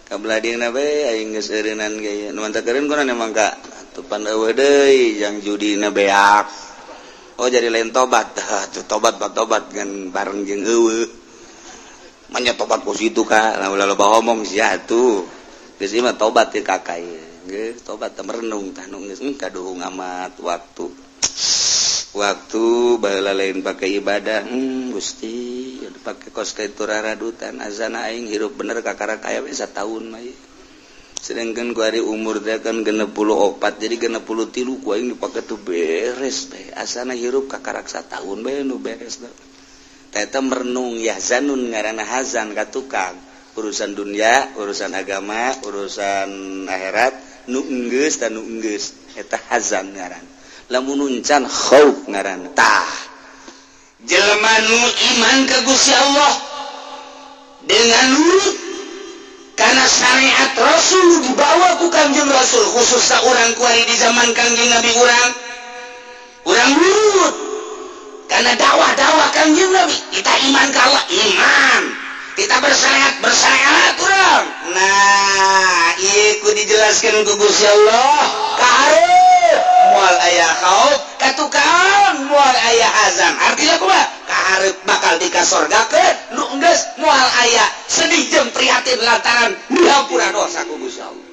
Ka belah dieuna be aing geus eureunnan ge. Nu mantap eureun kunaon emang ka? Tupan eueuh deui jang judina beak. Oh jadi lain tobat. Tuh tobat tobat ngan bareng jeung eueuh. Manya tobat ku situ ka, lah ulah loba omong sia atuh. Geus ieu mah tobat teh kakak ieu. Geus tobat teh merenung tah nu geus kaduhung amat waktu. Waktu baheula lain pake ibadah, Gusti, pake kos kitu raradutan azana aing hirup bener kakara kaya we sataun mah ieu. Sedangkan ku ari umur teh kan 64 jadi 63 ku aing dipake tuh beres bae. Asana hirup kakarak sataun bae nu beres teh. Eta merenung yahzanun ngaranna hazan ka tukang. Urusan dunia, urusan agama, urusan akhirat nu enggeus ta nu enggeus eta hazan ngaranna. Lamun uncan khauf ngaranna. Tah jelema nu iman ka Gusti Allah dengan nurut karena syariat Rasul dibawa ku Kangjeng Rasul, khususnya urang kuari di zaman Kangjeng Nabi urang nurut karena dakwah-dakwah Kangjeng Nabi. Kita iman ka Allah, iman. Kita bersyariat, bersyariat urang. Nah, ieu ku dijelaskeun ku Gusti Allah, kahareup moal aya khauf, katukang moal aya azan. Artinya kumaha? Kahareup bakal dikasorgakeun, nu enggeus moal aya sedih jeung prihatin lantaran dihampura dosa ku Gusti Allah.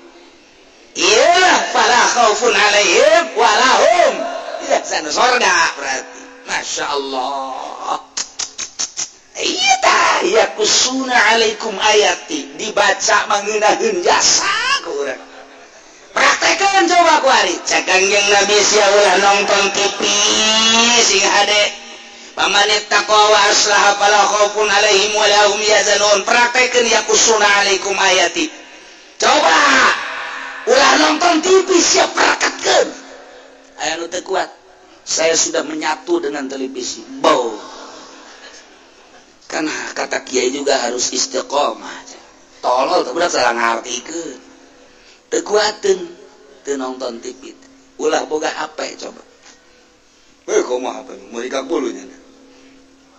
Ieu fala khaufun alaihim walahum yahzanun. Sorga berarti. Masya Allah. Iya tah yakusuna alaikum ayati dibaca mangeunahkeun jasa ku urang. Praktekeun coba ku ari. Cek Kangjeng Nabi sia ulah nonton TV sing hade. Pamanit taqwa wa aslaha fala khaufun alaihim wa lahum yahzanun. Praktekeun yakusuna alaikum ayati. Coba ulah nonton TV sia praktekkeun. Aya nu teu kuat. Saya sudah menyatu dengan televisi. Bau. Karena kata kiai juga harus istiqomah. Tolol teu budak salah ngartikeun. Teu kuateun teu nonton TV. Ulah boga HP coba. Kumaha HP? Meuli ka nya.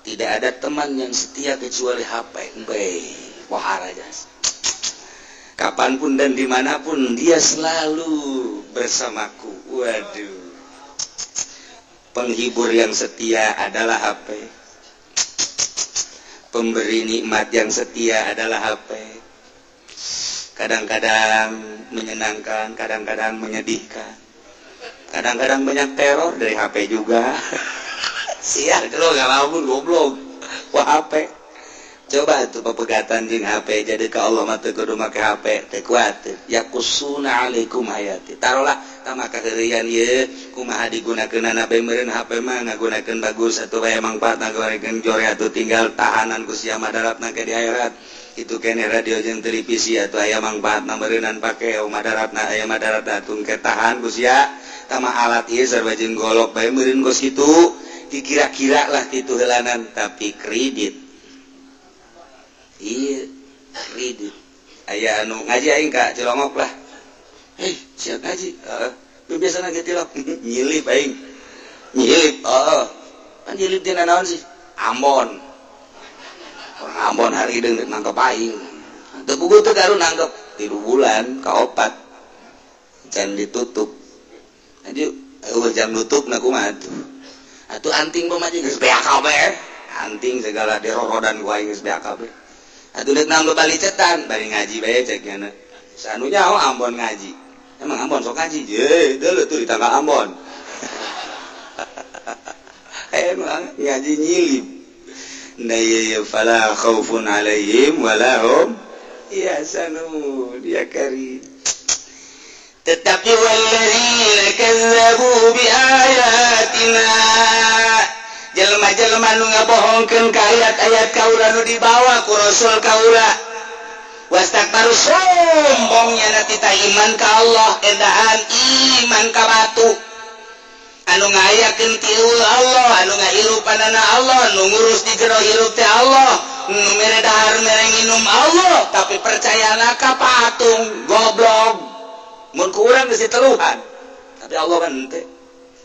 Tidak ada teman yang setia kecuali HP. Bae, pohara jas. Kapanpun dan dimanapun dia selalu bersamaku. Waduh. Penghibur yang setia adalah HP. Pemberi nikmat yang setia adalah HP. Kadang-kadang menyenangkan, kadang-kadang menyedihkan. Kadang-kadang banyak teror dari HP juga. Sial kalau nggak lamun goblok. Wah HP. Coba tuh pepegatan jeung HP jadi ka Allah mah teu kudu make HP, teu kuat. Yakusuna alaikum hayati. Tarolah tah kaheureuyan ieu kumaha digunakeunana bae meureun HP mah ngagunakeun bagus atuh bae mangfaat ngagunakeun jore atuh tinggal tahanan ku sia madaratna ke di akhirat. Itu kene radio jeung televisi atuh aya mangfaatna meureunnan pake madaratna aya madaratna atuh ke tahan ku sia. Tah mah alat ieu sarua jeung golok bae meureun kos kitu. Dikira-kira lah kitu heulanan tapi kredit. Iya, kredit. Aya anu ngaji aing ka Cilongok lah. Hei, siap ngaji. Heeh. Biasana ge tilok. Nyilip aing. Nyilip, heeh. Pan nyilip tina naon sih? Ambon. Orang Ambon hari deung nangkep aing. Teu puguh teu garu nangkep 3 bulan ka 4. Can ditutup. Jadi eueuh jam nutup na kumaha atuh. Atuh anting pamaji geus beak kabeh. Anting segala dirorodan ku aing geus beak kabeh. Atuh deuk nanggo bali cetan, bari ngaji bae cek nya. Sanunya oh Ambon ngaji. Emang Ambon sok ngaji? Ye, deuleu tuh di tangga Ambon. Emang ngaji nyilip. Nah iya fala khaufun alaihim wala hum yahzanun ya karim. Tetapi walladzina kazzabu bi ayatina jelema-jelema nu ngabohongkeun ka ayat-ayat kaula nu dibawa ku rasul kaula wastakbaru sombongnya na tita iman ka Allah edahan iman ka batu anu ngayakeun tiul Allah anu ngahirupanana Allah nu ngurus di jero hirup teh Allah nu mere dahar mere nginum Allah tapi percayana ka patung goblok mun ku urang geus diteluhan tapi Allah kan henteu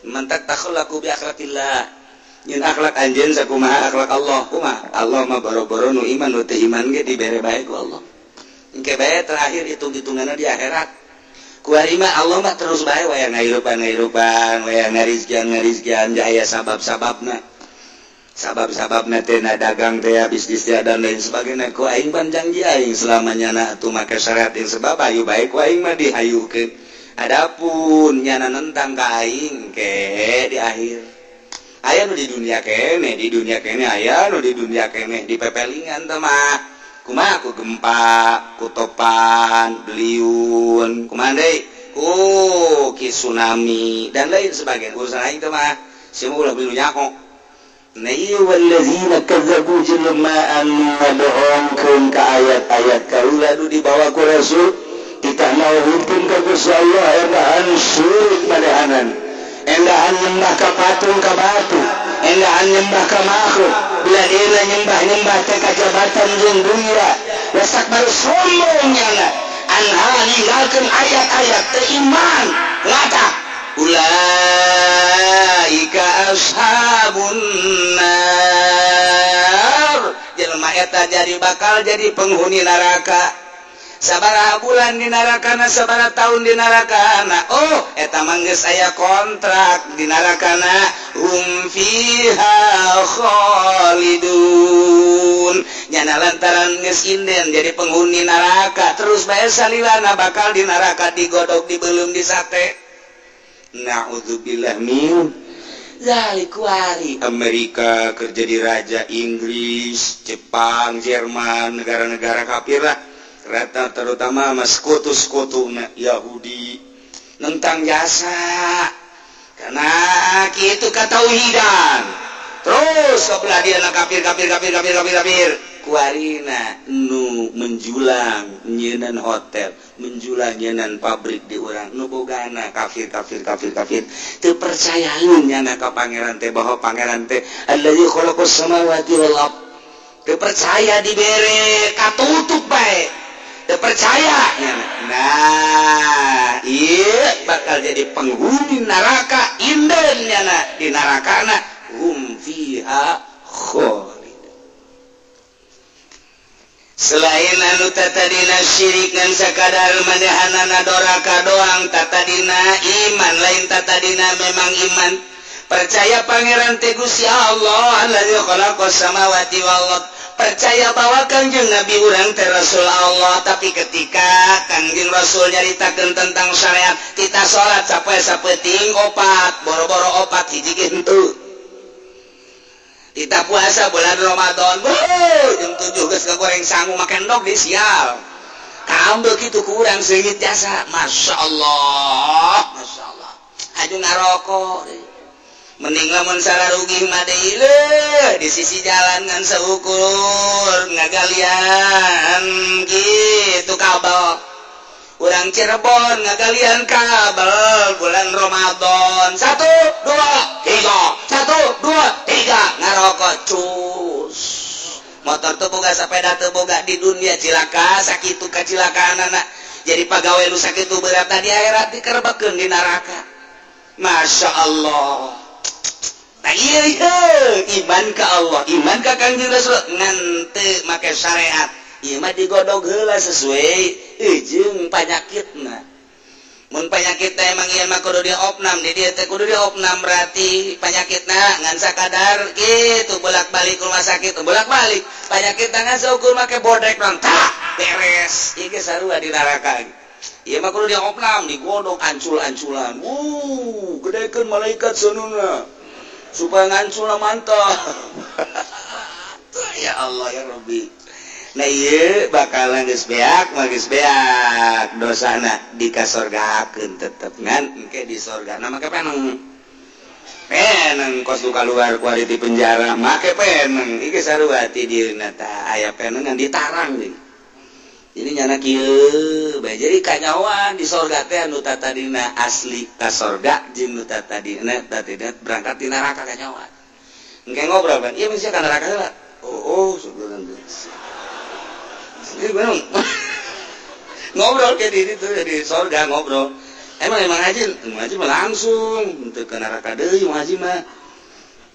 mantak takhlaku bi akhlaqillah nyeun akhlak anjeun sakumaha akhlak Allah kumaha Allah mah boro-boro nu iman nu teu iman ge dibere bae ku Allah engke bae terakhir hitung-hitunganna di akhirat. Kuari mah Allah mah terus bae waya ngahirupan-ngahirupan, waya ngarizkian-ngarizkian jaya sabab-sababna. Sabab-sababna teh na dagang teh bisnis teh dan lain sebagainya. Ku aing pan janji aing selamanya na atuh make syariat yang sebab ayu bae ku aing mah dihayukeun. Adapun nyana nentang ka aing ke di akhir. Aya nu di dunia keneh, di dunia keneh aya nu di dunia keneh di pepelingan teh mah. Kumaha ku gempa, ku topan, beliun, kumaha deui? Ku ki tsunami dan lain sebagainya. Urusan aing teh mah semua ulah beli nyaho. Na ieu wallazina kazzabu jelema anu ngabohongkeun ka ayat-ayat kaula nu dibawa ku Rasul, titah nauhunkeun ka Gusti Allah endahan syirik madahanan. Endahan nyembah ka patung ka batu, endahan nyembah ka makhluk. Bila dina nyembah-nyembah teh ka jabatan jeung dunia, wasak baru sombong nyana. Anha ninggalkeun ayat-ayat teh iman, ngata ulaika ashabun nar. Jelema eta jadi bakal jadi penghuni neraka. Sabaraha bulan di narakana, sabaraha tahun di narakana. Oh, eta mah geus aya kontrak di narakana. Hum fiha khalidun. Nyana lantaran geus inden jadi penghuni neraka, terus bae salilana bakal di neraka digodog, dibelum, disate. Na'udzubillah min dzalik. Kuari Amerika kerja di raja Inggris, Jepang, Jerman, negara-negara kafir lah. Rata terutama mas sekutu-sekutu Yahudi nentang jasa karena gitu katauhidan terus sebelah dia nak kafir kafir kafir kafir kafir kafir kuarina nu menjulang nyenan hotel menjulang nyenan pabrik di urang nu bogana kafir kafir kafir kafir teu percayaeun nyana ka pangeran teh bahwa pangeran teh allazi khalaqas samawati wal ard teu percaya dibere katutup bae percaya. Nah, iya bakal jadi penghuni neraka inden nyana di nerakana hum fiha khalid. Selain anu tatadina syirik ngan sakadar manehanana doraka doang tatadina iman lain tatadina memang iman percaya pangeran teh Gusti Allah allazi khalaqas samawati wal ard. Percaya bahwa Kangjeng Nabi urang teh Rasul Allah, tapi ketika Kangjeng Rasul nyaritakeun tentang syariat, kita salat sapoe sapeting opat, boro-boro opat hiji ge henteu. Kita puasa bulan Ramadan, wuh, jam 7 geus ngagoreng sangu make endog di sial. Kaambeuk kitu ku urang seungit jasa, Masya Allah, Masya Allah. Aju ngarokok. Mending lamun salah rugi mah deui leuh di sisi jalan ngan seukur ngagalian kitu kabel. Urang Cirebon ngagalian kabel bulan Ramadan. 1 2 3 1 2 3 ngarokok cus. Motor teu boga, sepeda teu boga di dunia cilaka sakitu kacilakaanana. Jadi pagawe nu sakitu berat di akhirat dikerebekeun di neraka. Masya Allah. Nah, iya, iya, iman ke Allah, iman ke Kangjeng Rasul ngan teu make syariat. Ieu mah digodog heula sesuai jeung panyakitna. Mun panyakitna emang ieu mah kudu diopnam, di dieu teh kudu diopnam berarti panyakitna ngan sakadar kitu bolak-balik rumah sakit, bolak-balik. Panyakitna ngan saukur make bodrek doang, tah beres. Ieu ge sarua di neraka. Ieu mah kudu diopnam, digodog ancul-anculan. Wuh, gedekeun malaikat seununa. Supaya ngancul mantap. Ya Allah ya Rabbi. Nah ieu bakalan geus beak mah geus beak dosana dikasorgakeun tetep ngan engke di sorgana make peneng. Peneng kos nu kaluar kuari ti penjara make peneng. Iki sarua ti dieuna tah aya peneng ngan ditarang deui. Jadi nyana kieu bae jadi kanyawan di sorga teh anu tatadina asli ka sorga jeung nu tatadina tatadina berangkat di neraka kanyawan. Engke ngobrol kan ieu mesti ka neraka heula. Oh, sebenarnya. Ini bener. Ngobrol kayak di itu di sorga ngobrol. Emang emang haji mah langsung untuk ke neraka deui haji mah.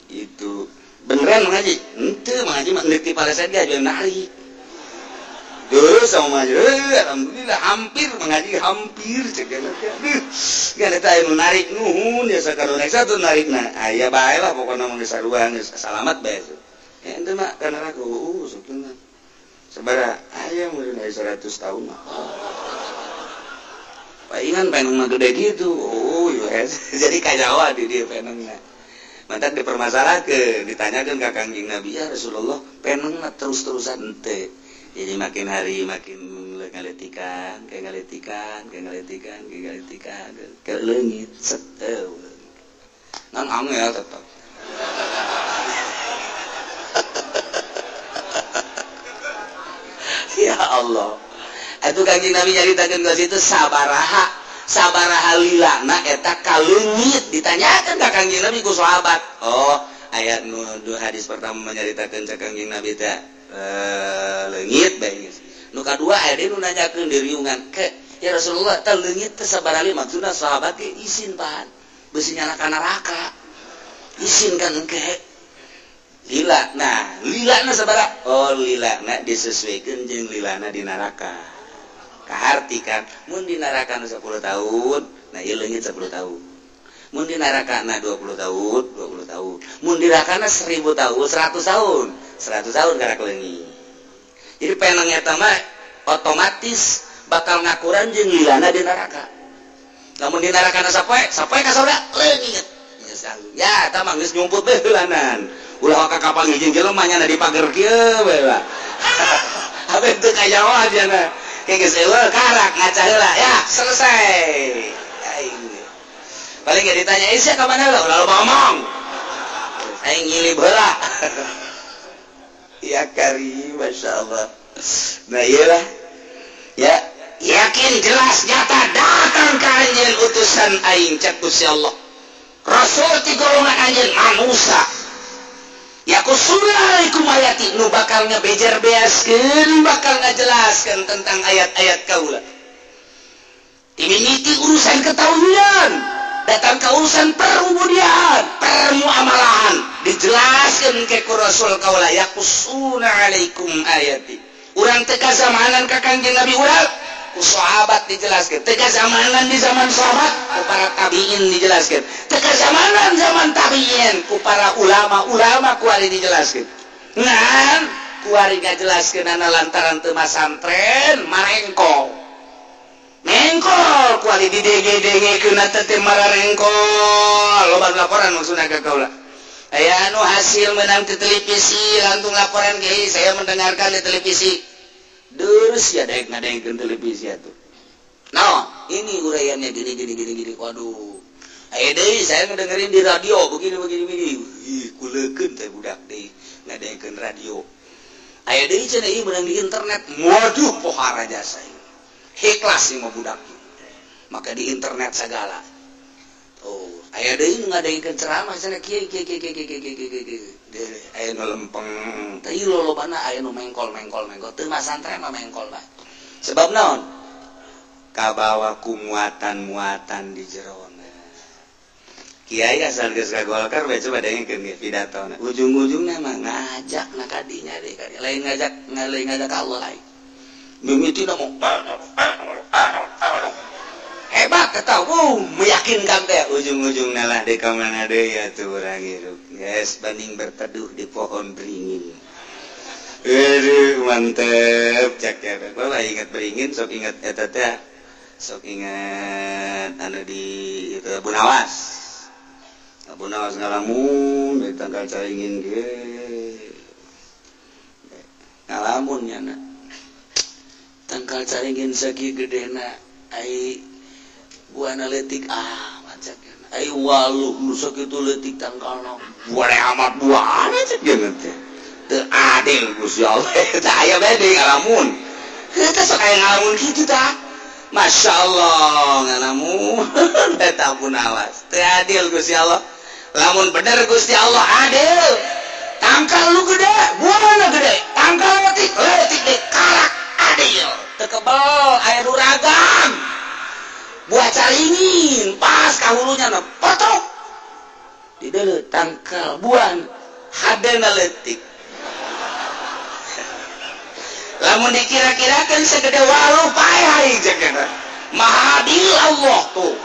Itu beneran haji. Henteu haji mah deuk ti paleset ge aju narik. Terus sama haji, alhamdulillah hampir mengaji hampir cek ya. Geus eta anu narik nuhun ya sakaruna satu narikna. Aya bae lah pokona mah geus sarua geus salamat bae. Ya ente mah ka neraka satuna. Sabaraha aya meureun aya 100 tahun mah. Palingan peneng mah gede gitu. Oh, yes. Jadi kajawa di dia penengna. Mantak dipermasalahkeun, ditanyakeun ka Kangjeng Nabi, ya Rasulullah, penengna terus-terusan henteu. Jadi makin hari makin ngaletikan, kayak ngaletikan, kayak ngaletikan, kayak ngaletikan, ke leungit set. Ngan angel tetep. Ya Allah. Itu Kangjeng Nabi nyaritakeun ka situ sabaraha, sabaraha lilana eta kaleungit ditanyakeun ka Kangjeng Nabi ku sahabat. Oh, ayat nu hadis pertama menyaritakeun ka Kangjeng Nabi teh leungit bae geus. Nu kadua aya deui nu nanyakeun diriungan ke ya Rasulullah teh leungit teh sabaraha li maksudna sahabat ge isin pan. Beusi nyana ka neraka. Isin kan engke. Lila, nah lilana sabaraha? Oh lilana disesuaikan jeung lilana di neraka. Kaharti kan, mun di neraka 10 tahun, nah ieu leungit 10 tahun. Mun di neraka na 20 tahun, 20 tahun. Mun di neraka 1000 tahun, 100 tahun, 100 tahun karak leungit. Jadi peneng eta mah otomatis bakal ngakuran jeung lilana di neraka. Lamun di neraka na sapoe, sapoe ka sorga leungit. Ya, eta mah geus nyumput bae heulanan. Ulah ka kapal ngijin jelema nya di pager kieu bae lah. Habe teu kajawa jana. Kayak geus eueuh karak ngaca heula ya, selesai. Aing. Paling ge ditanya, "Sia ka mana heula?" Ulah loba omong. Aing ngilib heula. Ya karim, masyaallah. Nah iyalah. Ya, yakin jelas nyata datang ka anjeun utusan aing cek Gusti Allah. Rasul ti golongan anjeun manusia. Ya kusulaikum ayati nu bakal ngebejer beaskeun bakal ngajelaskeun tentang ayat-ayat kaula. Timimiti urusan ketauhidan, datang ke urusan perubudian, permuamalahan, dijelaskeun ke ku Rasul kaula ya kusuna alaikum ayati. Urang teu kazamanan ka Kangjeng Nabi urang, ku sahabat dijelaskeun. Teu kazamanan di zaman sahabat, ku para tabiin dijelaskeun. Teu kazamanan zaman tabiin, ku para ulama-ulama kuari dijelaskeun. Ngan kuari ngajelaskeunana lantaran teu masantren marengkol. Mengkol kuari didenge-dengekeun teh mararengkol. Loba laporan maksudna ka kaula. Aya anu hasil menang di televisi langsung laporan ge saya mendengarkan di televisi. Terus ya daek ngadengkeun televisi atuh. Nah, ini uraiannya gini gini gini gini. Waduh. Aya deui saya ngedengerin di radio begini begini begini. Ih, kuleukeun teh budak deui ngadengkeun radio. Aya deui cenah ieu meunang di internet. Waduh, pohara jasa ieu. Ikhlas ieu mah budak. Maka di internet segala. Oh, aya deui nu ngadengkeun ceramah cenah kieu kieu kieu kieu kieu kieu kieu. Aya nu lempeng, teh ieu lolobana aya nu mengkol mengkol mengkol. Teu masantren mah mengkol bae. Sebab naon? Kabawa ku muatan-muatan di jerona. Kiai asal geus ka Golkar bae coba dengekeun ge pidatona. Ujung-ujungna mah ngajak na ka dinya deui, lain ngajak lain ngajak ka Allah lain. Mimitina mah hebat eta, meyakinkan teh ujung-ujungna lah deui ka mana deui atuh urang hirup. Geus banding berteduh di pohon beringin. Aduh, mantep cak ya. Bapak ingat beringin sok ingat eta teh. Sok ingat anu di itu Abu Nawas. Abu Nawas ngalamun di tangkal caringin ge. Ngalamun nyana tangkal caringin sakieu gedena ai buahna leutik amat cek ai waluh nu sakitu leutik tangkalna buah amat buahna cek teh teu adil Gusti Allah. Tah aya bae deui ngalamun heuh sok aya ngalamun kitu tah. Masya Allah ngalamun eta pun awas teu adil Gusti Allah. Lamun bener Gusti Allah adil tangkal lu gede buahna gede tangkal leutik leutik deui karak adil teu kebel aya nu ragam buah caringin pas ka hulunya na potong di deuleu tangkal buah hadena leutik. Lamun dikira-kirakan segede walu pae hari jeung maha adil Allah tuh.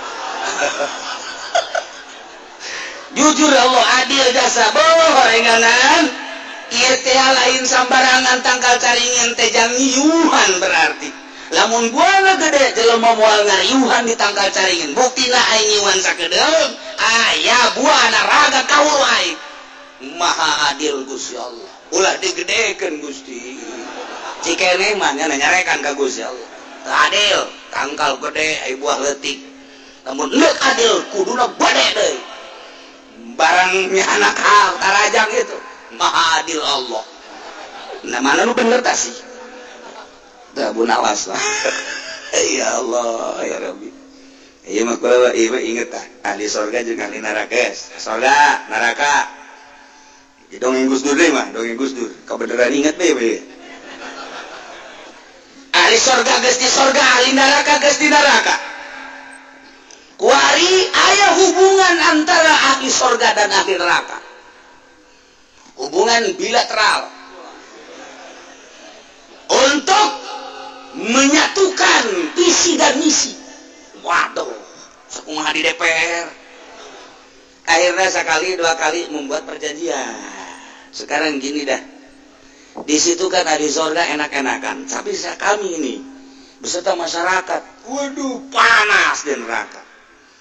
Jujur Allah adil jasa bohorenganan ieu teh lain sambarangan tangkal caringin teh jang ngiuhan berarti. Lamun buahna gede jelema moal ngariuhan di tangkal caringin. Buktina aing ngiuhan sakedeung aya buahna raga ka hulu aing. Maha adil Gusti Allah. Ulah digedekeun Gusti. Cikene mah nya nyarekan ka Gusti Allah. Teu adil, tangkal gede ai buah leutik. Lamun neuk adil kuduna gede deui. Barangnya anak hal tarajang itu. Maha adil Allah. Nah mana nu bener tah sih? Tah bunawas lah. Ya Allah, ya Rabbi. Ieu mah kula ieu mah inget tah, ahli sorga jeung ahli neraka. Sorga, neraka. Dongeng Gus Dur deui mah, dongeng Gus Dur. Kabeneran inget bae bae. Ahli sorga geus di sorga, ahli neraka geus di neraka. Kuari aya hubungan antara ahli sorga dan ahli neraka. Hubungan bilateral. Untuk menyatukan visi dan misi. Waduh, sakumaha di DPR. Akhirnya sekali dua kali membuat perjanjian. Sekarang gini dah. Di situ kan ahli sorga enak-enakan, tapi kami ini beserta masyarakat, waduh panas di neraka.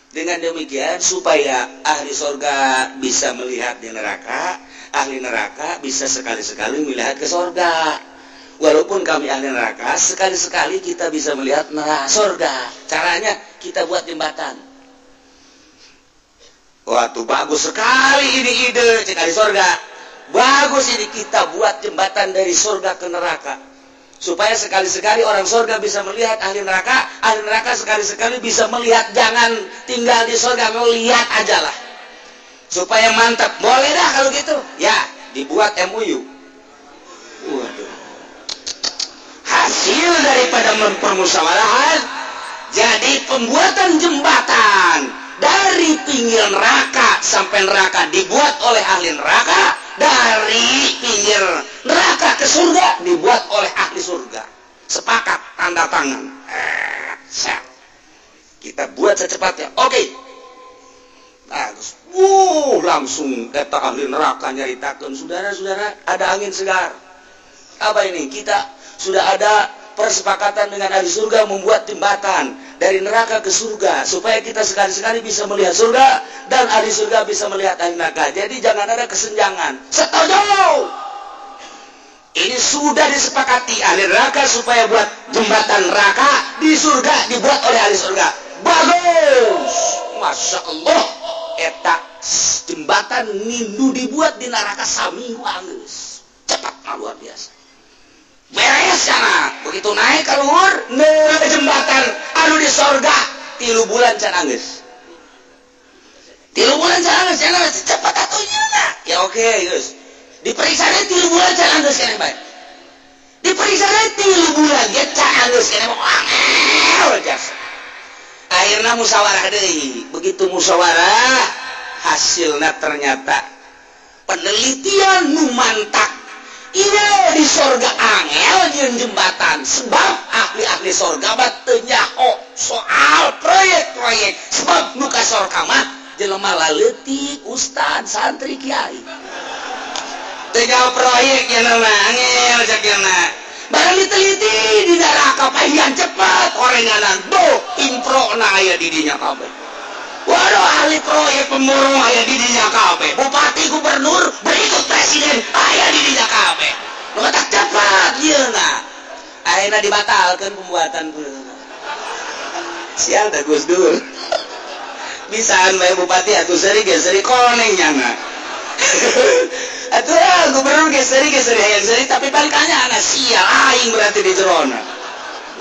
Dengan demikian supaya ahli sorga bisa melihat di neraka, ahli neraka bisa sekali-sekali melihat ke sorga. Walaupun kami ahli neraka, sekali-sekali kita bisa melihat neraka sorga. Caranya kita buat jembatan. Wah, tuh bagus sekali ini ide cek ahli sorga. Bagus ini kita buat jembatan dari surga ke neraka. Supaya sekali-sekali orang surga bisa melihat ahli neraka sekali-sekali bisa melihat, jangan tinggal di surga, melihat aja lah. Supaya mantap. Boleh dah kalau gitu. Ya, dibuat MOU. Waduh. Hasil daripada permusyawarahan jadi pembuatan jembatan dari pinggir neraka sampai neraka dibuat oleh ahli neraka, dari pinggir neraka ke surga dibuat oleh ahli surga. Sepakat, tanda tangan. Kita buat secepatnya. Oke. Bagus. Langsung eta ahli neraka nyaritakeun, saudara-saudara, ada angin segar. Apa ini? Kita sudah ada persepakatan dengan ahli surga membuat jembatan dari neraka ke surga supaya kita sekali-sekali bisa melihat surga dan ahli surga bisa melihat ahli neraka. Jadi jangan ada kesenjangan. Setuju. Ini sudah disepakati ahli neraka supaya buat jembatan neraka di surga dibuat oleh ahli surga. Bagus. Masya Allah. Eta jembatan nindu dibuat di neraka saminggu anggeus. Cepat luar biasa. Beres sana. Begitu naik ke luhur, jembatan anu di sorga 3 bulan can anggeus. 3 bulan can anggeus, cepat atuh nya. Ya oke, geus. Diperiksa 3 bulan can anggeus keneh bae. Diperiksa 3 bulan ge can anggeus keneh angel jasa. Akhirna musyawarah deui. Begitu musyawarah, hasilna ternyata penelitian nu mantak. Iya di sorga angel jeung jembatan sebab ahli-ahli sorga mah teu nyaho soal proyek-proyek sebab nu ka sorga mah jelema laleutik ustad santri kiai teu nyaho proyek nya mah angel cek nya barang diteliti di neraka pahingan cepat orenganan do improna aya di dinya kabeh. Waduh ahli proyek pemborong aya di dinya kabeh, bupati gubernur berikut presiden aya di dinya kabeh. Nu tak cepat ieu na. Ayeuna dibatalkeun pembuatan sial teh Gus Dur. Bisaan bae bupati atuh seuri ge seuri koneng nyana. Atuh gubernur ge seuri hayang seuri tapi balikannya anak sial aing berarti di jerona.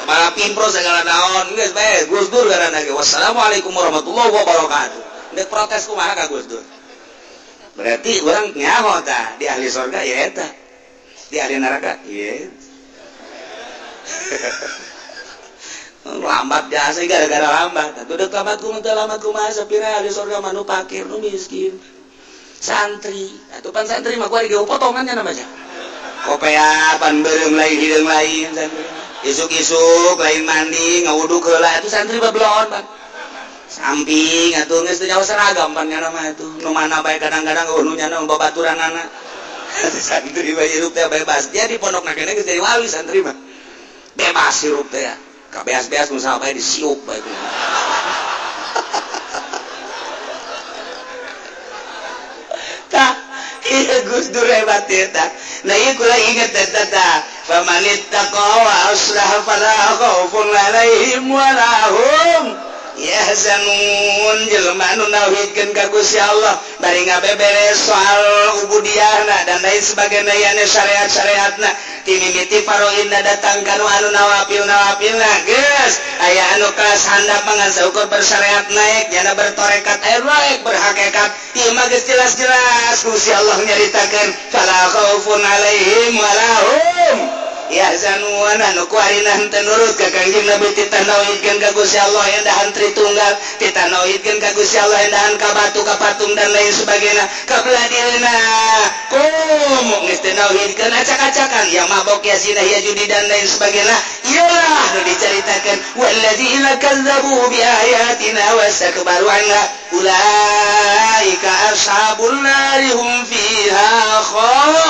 Malah pimpro segala naon geus bae Gus Dur garana ge. Wassalamualaikum warahmatullahi wabarakatuh. Ndek protes kumaha ka Gus Dur. Berarti urang nyaho tah di ahli surga ya eta. Di ahli neraka ieu. Lambat jasa gara-gara lambat. Atuh deuk lambat kumaha teu lambat kumaha sapira ahli surga mah nu fakir nu miskin. Santri, atuh pan santri mah kuari ge potongannya namanya. Kopea pan beureum lain hideung lain santri. Isuk-isuk lain mandi ngawuduk heula atuh santri babelon pan. Samping atuh geus teu nyaho seragam pan nya mah atuh. Nu mana bae kadang-kadang eueuh nu nyana babaturanana. Santri bae hirup teh bebas. Dia di pondokna kene geus jadi wali santri mah. Bebas hirup teh. Kabeas-beas nu saha bae disiup bae. Tah, ieu Gus Dur hebat ieu tah. Nah ieu kula inget eta tah. Famanittaqa wa aslaha fala khaufun alaihim wa la hum yahzanun. Jelema anu nauhidkeun ka Gusti Allah bari ngabeberes soal ubudiyahna dan lain sebagainya yane syariat-syariatna timimiti faroidna datang kanu anu nawafil-nawafilna geus aya anu kelas handap mangan saukur bersyariat naik jana bertorekat aya naik berhakikat ieu mah geus jelas-jelas Gusti Allah nyaritakeun fala khaufun alaihim wa la hum yahzanun. Anu kuarina henteu nurut ka Kangjeng Nabi titah nauhidkeun ka Gusti Allah endahan Tritunggal titah nauhidkeun ka Gusti Allah endahan ka batu ka patung dan lain sebagainya kabelah kum geus teu nauhidkeun acak-acakan ya mabok ya zina ya judi dan lain sebagainya iyalah nu dicaritakeun walladzina kazzabu bi ayatina wastakbaru anha ulaika ashabun nari hum fiha khalidun.